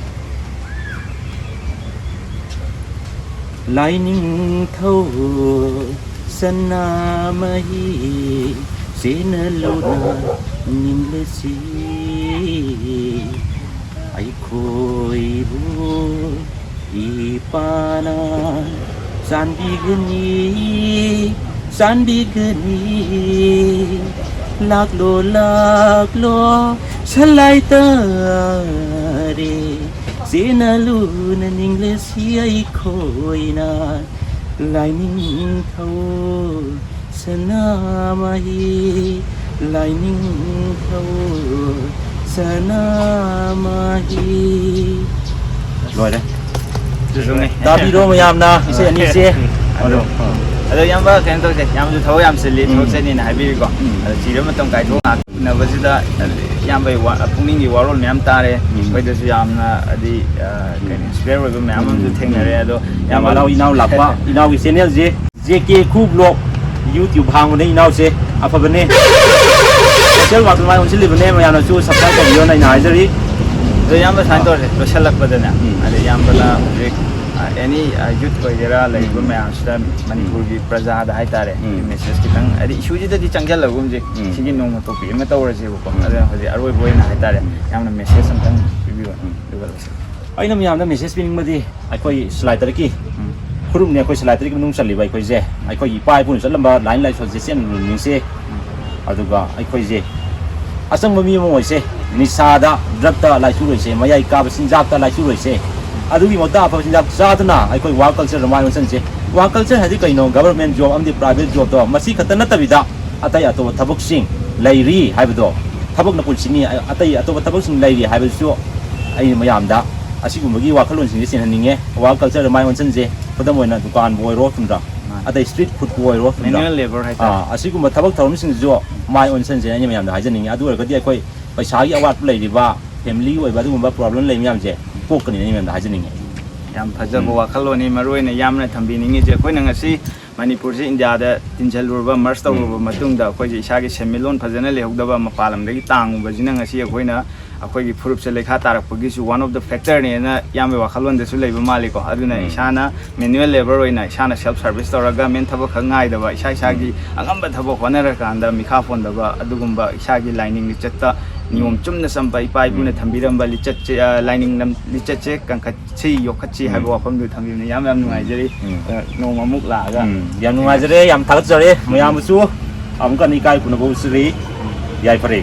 ꯂꯥꯏꯅꯤꯡꯊꯧ ꯁꯅꯥꯃꯍꯤ ꯆꯦꯟꯅ ꯂꯨꯅ ꯅꯤꯡꯂꯁꯤ꯫ ꯑꯩꯈꯣꯏꯕꯨ ꯏꯄꯥꯅ ꯆꯥꯟꯕꯤꯒꯅꯤ, ꯆꯥꯟꯕꯤꯒꯅꯤ꯫ ꯂꯥꯛꯂꯣ, ꯂꯥꯛꯂꯣ, ꯁꯂꯥꯏ ꯇꯥꯔꯦ꯫ ꯆꯦꯟꯅ ꯂꯨꯅ ꯅꯤꯡꯂꯁꯤ ꯑꯩꯈꯣꯏꯅ꯫ ꯂꯥꯏꯅꯤꯡꯊꯧ ꯁꯅꯥꯃꯍꯤ, ꯂꯥꯏꯅꯤꯡꯊꯧ ꯁꯅꯥꯃꯍꯤ꯫ ꯂꯣꯏꯔꯦ꯫ ꯆꯨꯝꯃꯦ꯫ ꯇꯥꯕꯤꯔꯣ ꯃꯌꯥꯝꯅ ꯏꯁꯩ ꯑꯅꯤꯁꯦ꯫ ꯑꯗꯣ, ꯑꯗꯣ ꯏꯌꯥꯝꯕ, ꯀꯩꯅꯣ ꯇꯧꯁꯦ, ꯌꯥꯝꯁꯨ ꯊꯕꯛ ꯌꯥꯝ ꯆꯤꯜꯂꯤ, ꯊꯕꯛ ꯎꯝ꯫ ꯆꯠꯅꯤꯅ ꯍꯥꯏꯕꯤꯔꯤꯀꯣ꯫ ꯎꯝ꯫ ꯑꯗꯣ ꯆꯤꯔꯕ ꯃꯇꯝ ꯀꯥꯏꯊꯣꯛ ꯎꯅꯕꯁꯤꯗ ꯏꯌꯥꯝꯕꯒꯤ ꯋꯥ-, ꯄꯨꯛꯅꯤꯡꯒꯤ ꯋꯥꯔꯣꯜ ꯃꯌꯥꯝ ꯇꯥꯔꯦ꯫ ꯎꯝ꯫ ꯑꯩꯈꯣꯏꯗꯁꯨ ꯌꯥꯝꯅ ꯍꯥꯏꯗꯤ, ꯑ, ꯀꯩꯅꯣ, ꯎꯝ꯫ Inspire ꯑꯣꯏꯕ ꯃꯌꯥꯝ ꯑꯃꯁꯨ ꯎꯝ꯫ ꯊꯦꯡꯅꯔꯦ꯫ ꯎꯝ꯫ ꯑꯗꯣ ꯌꯥꯝ ꯏꯌꯥꯝꯕ ꯍꯔꯥꯎ ꯏꯅꯥꯎ ꯂꯥꯛꯄ, ꯏꯅꯥꯎꯒꯤ channelꯁꯦ J K Khublock YouTube ꯍꯥꯡꯕꯅꯦ ꯏꯅꯥꯎꯁꯦ, ꯑꯐꯕꯅꯦ꯫ Social workꯇ ꯃꯥꯏ ꯑꯣꯟꯁꯤꯜꯂꯤꯕꯅꯦ, ꯃꯌꯥꯝꯅꯁꯨ subscribe ꯇꯧꯕꯤꯌꯣꯅ ꯑꯩꯅ ꯍꯥꯏꯖꯔꯤ꯫ ꯑꯗꯣ ꯏꯌꯥꯝꯕ ꯁꯨꯃꯥꯏꯅ ꯑꯥ꯫ ꯇꯧꯔꯁꯦ, ꯂꯣꯏꯁꯤꯜꯂꯛꯄꯗꯅꯦ, ꯎꯝ꯫ ꯍꯥꯏꯗꯤ ꯏꯌꯥꯝꯕꯅ ꯍꯧꯖꯤꯛ, ꯑ, any, ꯑ, youth ꯑꯣꯏꯒꯦꯔꯥ, ꯂꯩꯔꯤꯕ ꯎꯝ꯫ ꯃꯌꯥꯝꯁꯤꯗ ꯃꯅꯤꯄꯨꯔꯒꯤ ꯄ꯭ꯔꯖꯥꯗ ꯍꯥꯏꯇꯥꯔꯦ, ꯎꯝ꯫ Message ꯈꯤꯇꯪ, ꯍꯥꯏꯗꯤ issueꯁꯤꯗꯗꯤ ꯆꯪꯁꯤꯜꯂꯒꯨꯝꯁꯦ, ꯎꯝ꯫ ꯁꯤꯒꯤ ꯅꯣꯡꯃ topic ꯑꯃ ꯇꯧꯔꯁꯦꯕꯀꯣ꯫ ꯎꯝ꯫ ꯑꯗꯨꯅ ꯍꯧꯖꯤꯛ ꯑꯔꯣꯏꯕ ꯑꯣꯏꯅ ꯍꯥꯏꯇꯥꯔꯦ, ꯎꯝ꯫ ꯌꯥꯝꯅ message ꯑꯝꯇꯪ ꯄꯤꯕꯤꯌꯣ꯫ ꯎꯝ꯫ ꯑꯗꯨꯒ ꯂꯣꯏꯁꯤꯜꯂꯁꯤ꯫ ꯑꯩꯅ ꯃꯌꯥꯝꯗ message ꯄꯤꯅꯤꯡꯕꯗꯤ, ꯑꯩꯈꯣꯏ ꯁꯤꯂꯥꯏ ꯇꯔꯦꯠꯀꯤ ꯎꯝ꯫ ꯐꯨꯔꯨꯞꯅꯤ, ꯑꯩꯈꯣꯏ ꯁꯤꯂꯥꯏ ꯇꯔꯦꯠꯀꯤ ꯃꯅꯨꯡ ꯆꯜꯂꯤꯕ ꯑꯩꯈꯣꯏꯁꯦ, ꯑꯩꯈꯣꯏꯒꯤ ꯏꯄꯥ ꯏꯄꯨꯅ ꯆꯠꯂꯝꯕ line ꯂꯥꯏꯁꯣꯟꯁꯦ ꯆꯦꯟꯅ ꯂꯨꯅ ꯅꯤꯡꯁꯦ꯫ ꯎꯝ꯫ ꯑꯗꯨꯒ ꯑꯩꯈꯣꯏꯁꯦ ꯑꯆꯪꯕ ꯃꯤ ꯑꯃ ꯑꯣꯏꯁꯦ, ꯅꯤꯁꯥꯗ, drugꯇ ꯂꯥꯏꯆꯨꯔꯣꯏꯁꯦ, ꯃꯌꯥꯏ ꯀꯥꯕ ꯆꯤꯟꯖꯥꯛꯇ ꯂꯥꯏꯆꯨꯔꯣꯏꯁꯦ꯫ ꯑꯗꯨꯒꯤ ꯃꯍꯨꯠꯇ ꯑꯐꯕ ꯆꯤꯟꯖꯥꯛ ꯆꯥꯗꯨꯅ ꯑꯩꯈꯣꯏ work cultureꯗ ꯃꯥꯏ ꯑꯣꯟꯁꯤꯟꯁꯦ꯫ Work culture ꯍꯥꯏꯗꯤ ꯀꯩꯅꯣ? Government job ꯑꯃꯗꯤ private jobꯇꯣ, ꯃꯁꯤ ꯈꯛꯇ ꯅꯠꯇꯕꯤꯗ ꯑꯇꯩ ꯑꯇꯣꯞꯄ ꯊꯕꯛꯁꯤꯡ ꯂꯩꯔꯤ ꯍꯥꯏꯕꯗꯣ, ꯊꯕꯛꯅ ꯄꯨꯟꯁꯤꯅꯤ, ꯑꯇꯩ ꯑꯇꯣꯞꯄ ꯊꯕꯛꯁꯤꯡ ꯂꯩꯔꯤ ꯍꯥꯏꯕꯗꯨꯁꯨ ꯑꯩꯅ ꯃꯌꯥꯝꯗ ꯑꯁꯤꯒꯨꯝꯕꯒꯤ ꯋꯥꯈꯜꯂꯣꯟꯁꯤꯡꯁꯦ ꯆꯦꯟꯍꯟꯅꯤꯡꯉꯦ꯫ Work cultureꯗ ꯃꯥꯏ ꯑꯣꯟꯁꯤꯟꯁꯦ꯫ ꯈꯨꯗꯝ ꯑꯣꯏꯅ ꯗꯨꯀꯥꯟꯕꯨ ꯑꯣꯏꯔꯣ, ꯆꯨꯝꯗ꯭ꯔꯥ? ꯃꯥꯅꯤ꯫ ꯑꯇꯩ street foodꯄꯨ ꯑꯣꯏꯔꯣ, ꯆꯨꯝꯗ꯭ꯔꯥ? Manual labour ꯍꯥꯏꯇꯥꯔꯦ꯫ ꯑꯥ, ꯑꯁꯤꯒꯨꯝꯕ ꯊꯕꯛ ꯊꯧꯔꯝꯁꯤꯡꯁꯤꯁꯨ ꯃꯥꯏ ꯑꯣꯟꯁꯤꯟꯁꯦ ꯑꯩꯅ ꯃꯌꯥꯝꯗ ꯍꯥꯏꯖꯅꯤꯡꯉꯤ꯫ ꯑꯗꯨ ꯑꯣꯏꯔꯒꯗꯤ ꯑꯩꯈꯣꯏ ꯄꯩꯁꯥꯒꯤ ꯑꯋꯥꯠꯄ ꯂꯩꯔꯤꯕ, family ꯑꯣꯏꯕ ꯑꯗꯨꯒꯨꯝꯕ problem ꯂꯩ ꯃꯌꯥꯝꯁꯦ ꯀꯣꯛꯀꯅꯤꯅ ꯑꯩꯅ ꯃꯌꯥꯝꯗ ꯍꯥꯏꯖꯅꯤꯡꯉꯤ꯫ ꯌꯥꯝ ꯐꯖꯕ ꯎꯝ꯫ ꯋꯥꯈꯜꯂꯣꯟꯅꯤ꯫ ꯃꯔꯨꯑꯣꯏꯅ ꯌꯥꯝꯅ ꯊꯝꯕꯤꯅꯤꯡꯉꯤꯁꯦ, ꯑꯩꯈꯣꯏꯅ ꯉꯁꯤ ꯃꯅꯤꯄꯨꯔꯁꯤ ꯏꯟꯗꯤꯌꯥꯗ ꯇꯤꯟꯁꯤꯜꯂꯨꯔꯕ, merge ꯇꯧꯔꯨꯔꯕ ꯎꯝ꯫ ꯃꯇꯨꯡꯗ ꯑꯩꯈꯣꯏꯁꯦ ꯏꯁꯥꯒꯤ ꯁꯦꯟꯃꯤꯠꯂꯣꯟ ꯐꯖꯅ ꯂꯩꯍꯧꯗꯕ, ꯃꯄꯥꯟ ꯂꯝꯗꯒꯤ ꯇꯥꯡꯉꯨꯕꯁꯤꯅ ꯉꯁꯤ ꯑꯩꯈꯣꯏꯅ, ꯑꯩꯈꯣꯏꯒꯤ ꯐꯨꯔꯨꯞꯁꯦ ꯂꯩꯈꯥ ꯇꯥꯔꯛꯄꯒꯤꯁꯨ one of the factorꯅꯦꯅ ꯏꯌꯥꯝꯕ ꯋꯥꯈꯜꯂꯣꯟꯗꯁꯨ ꯂꯩꯕ ꯃꯥꯜꯂꯤꯀꯣ꯫ ꯑꯗꯨꯅ ꯎꯝ. ꯏꯁꯥꯅ manual labour ꯑꯣꯏꯅ ꯏꯁꯥꯅ self service ꯇꯧꯔꯒ main ꯊꯕꯛ ꯈꯛ ꯉꯥꯏꯗꯕ, ꯏꯁꯥ ꯏꯁꯥꯒꯤ ꯑꯉꯝꯕ ꯊꯕꯛ ꯍꯣꯠꯅꯔꯀꯥꯟꯗ ꯃꯤꯈꯥ ꯄꯣꯟꯗꯕ ꯑꯗꯨꯒꯨꯝꯕ ꯏꯁꯥꯒꯤ ꯂꯥꯏꯅꯤꯡ ꯂꯤꯆꯠꯇ ꯅꯤꯌꯣꯝ ꯆꯨꯝꯅ ꯆꯝꯕ ꯏꯄꯥ ꯏꯄꯨꯅ ꯎꯝ. ꯊꯝꯕꯤꯔꯝꯕ ꯂꯤꯆꯠꯁꯦ, ꯑ, ꯂꯥꯏꯅꯤꯡ ꯂꯝ-, ꯂꯤꯆꯠꯁꯦ ꯀꯟꯈꯠꯁꯤ, ꯌꯣꯛꯈꯠꯁꯤ ꯍꯥꯏꯕ ꯎꯝ. ꯋꯥꯐꯝꯗꯨ ꯊꯝꯕꯤꯕꯅꯤ꯫ ꯌꯥꯝ ꯌꯥꯝ ꯅꯨꯡꯉꯥꯏꯖꯔꯤ꯫ ꯎꯝ. ꯑ, ꯅꯣꯡꯃ ꯑꯃꯨꯛ ꯂꯥꯛꯑꯒ ꯎꯝ, ꯌꯥꯝ ꯅꯨꯡꯉꯥꯏꯖꯔꯦ, ꯌꯥꯝ ꯊꯥꯒꯠꯆꯔꯦ꯫ ꯃꯌꯥꯝꯕꯨꯁꯨ ꯑꯃꯨꯛꯀ ꯍꯟꯅ ꯏꯀꯥꯏ ꯈꯨꯝꯅꯕ ꯎꯠꯆꯔꯤ꯫ ꯌꯥꯏꯐꯔꯦ꯫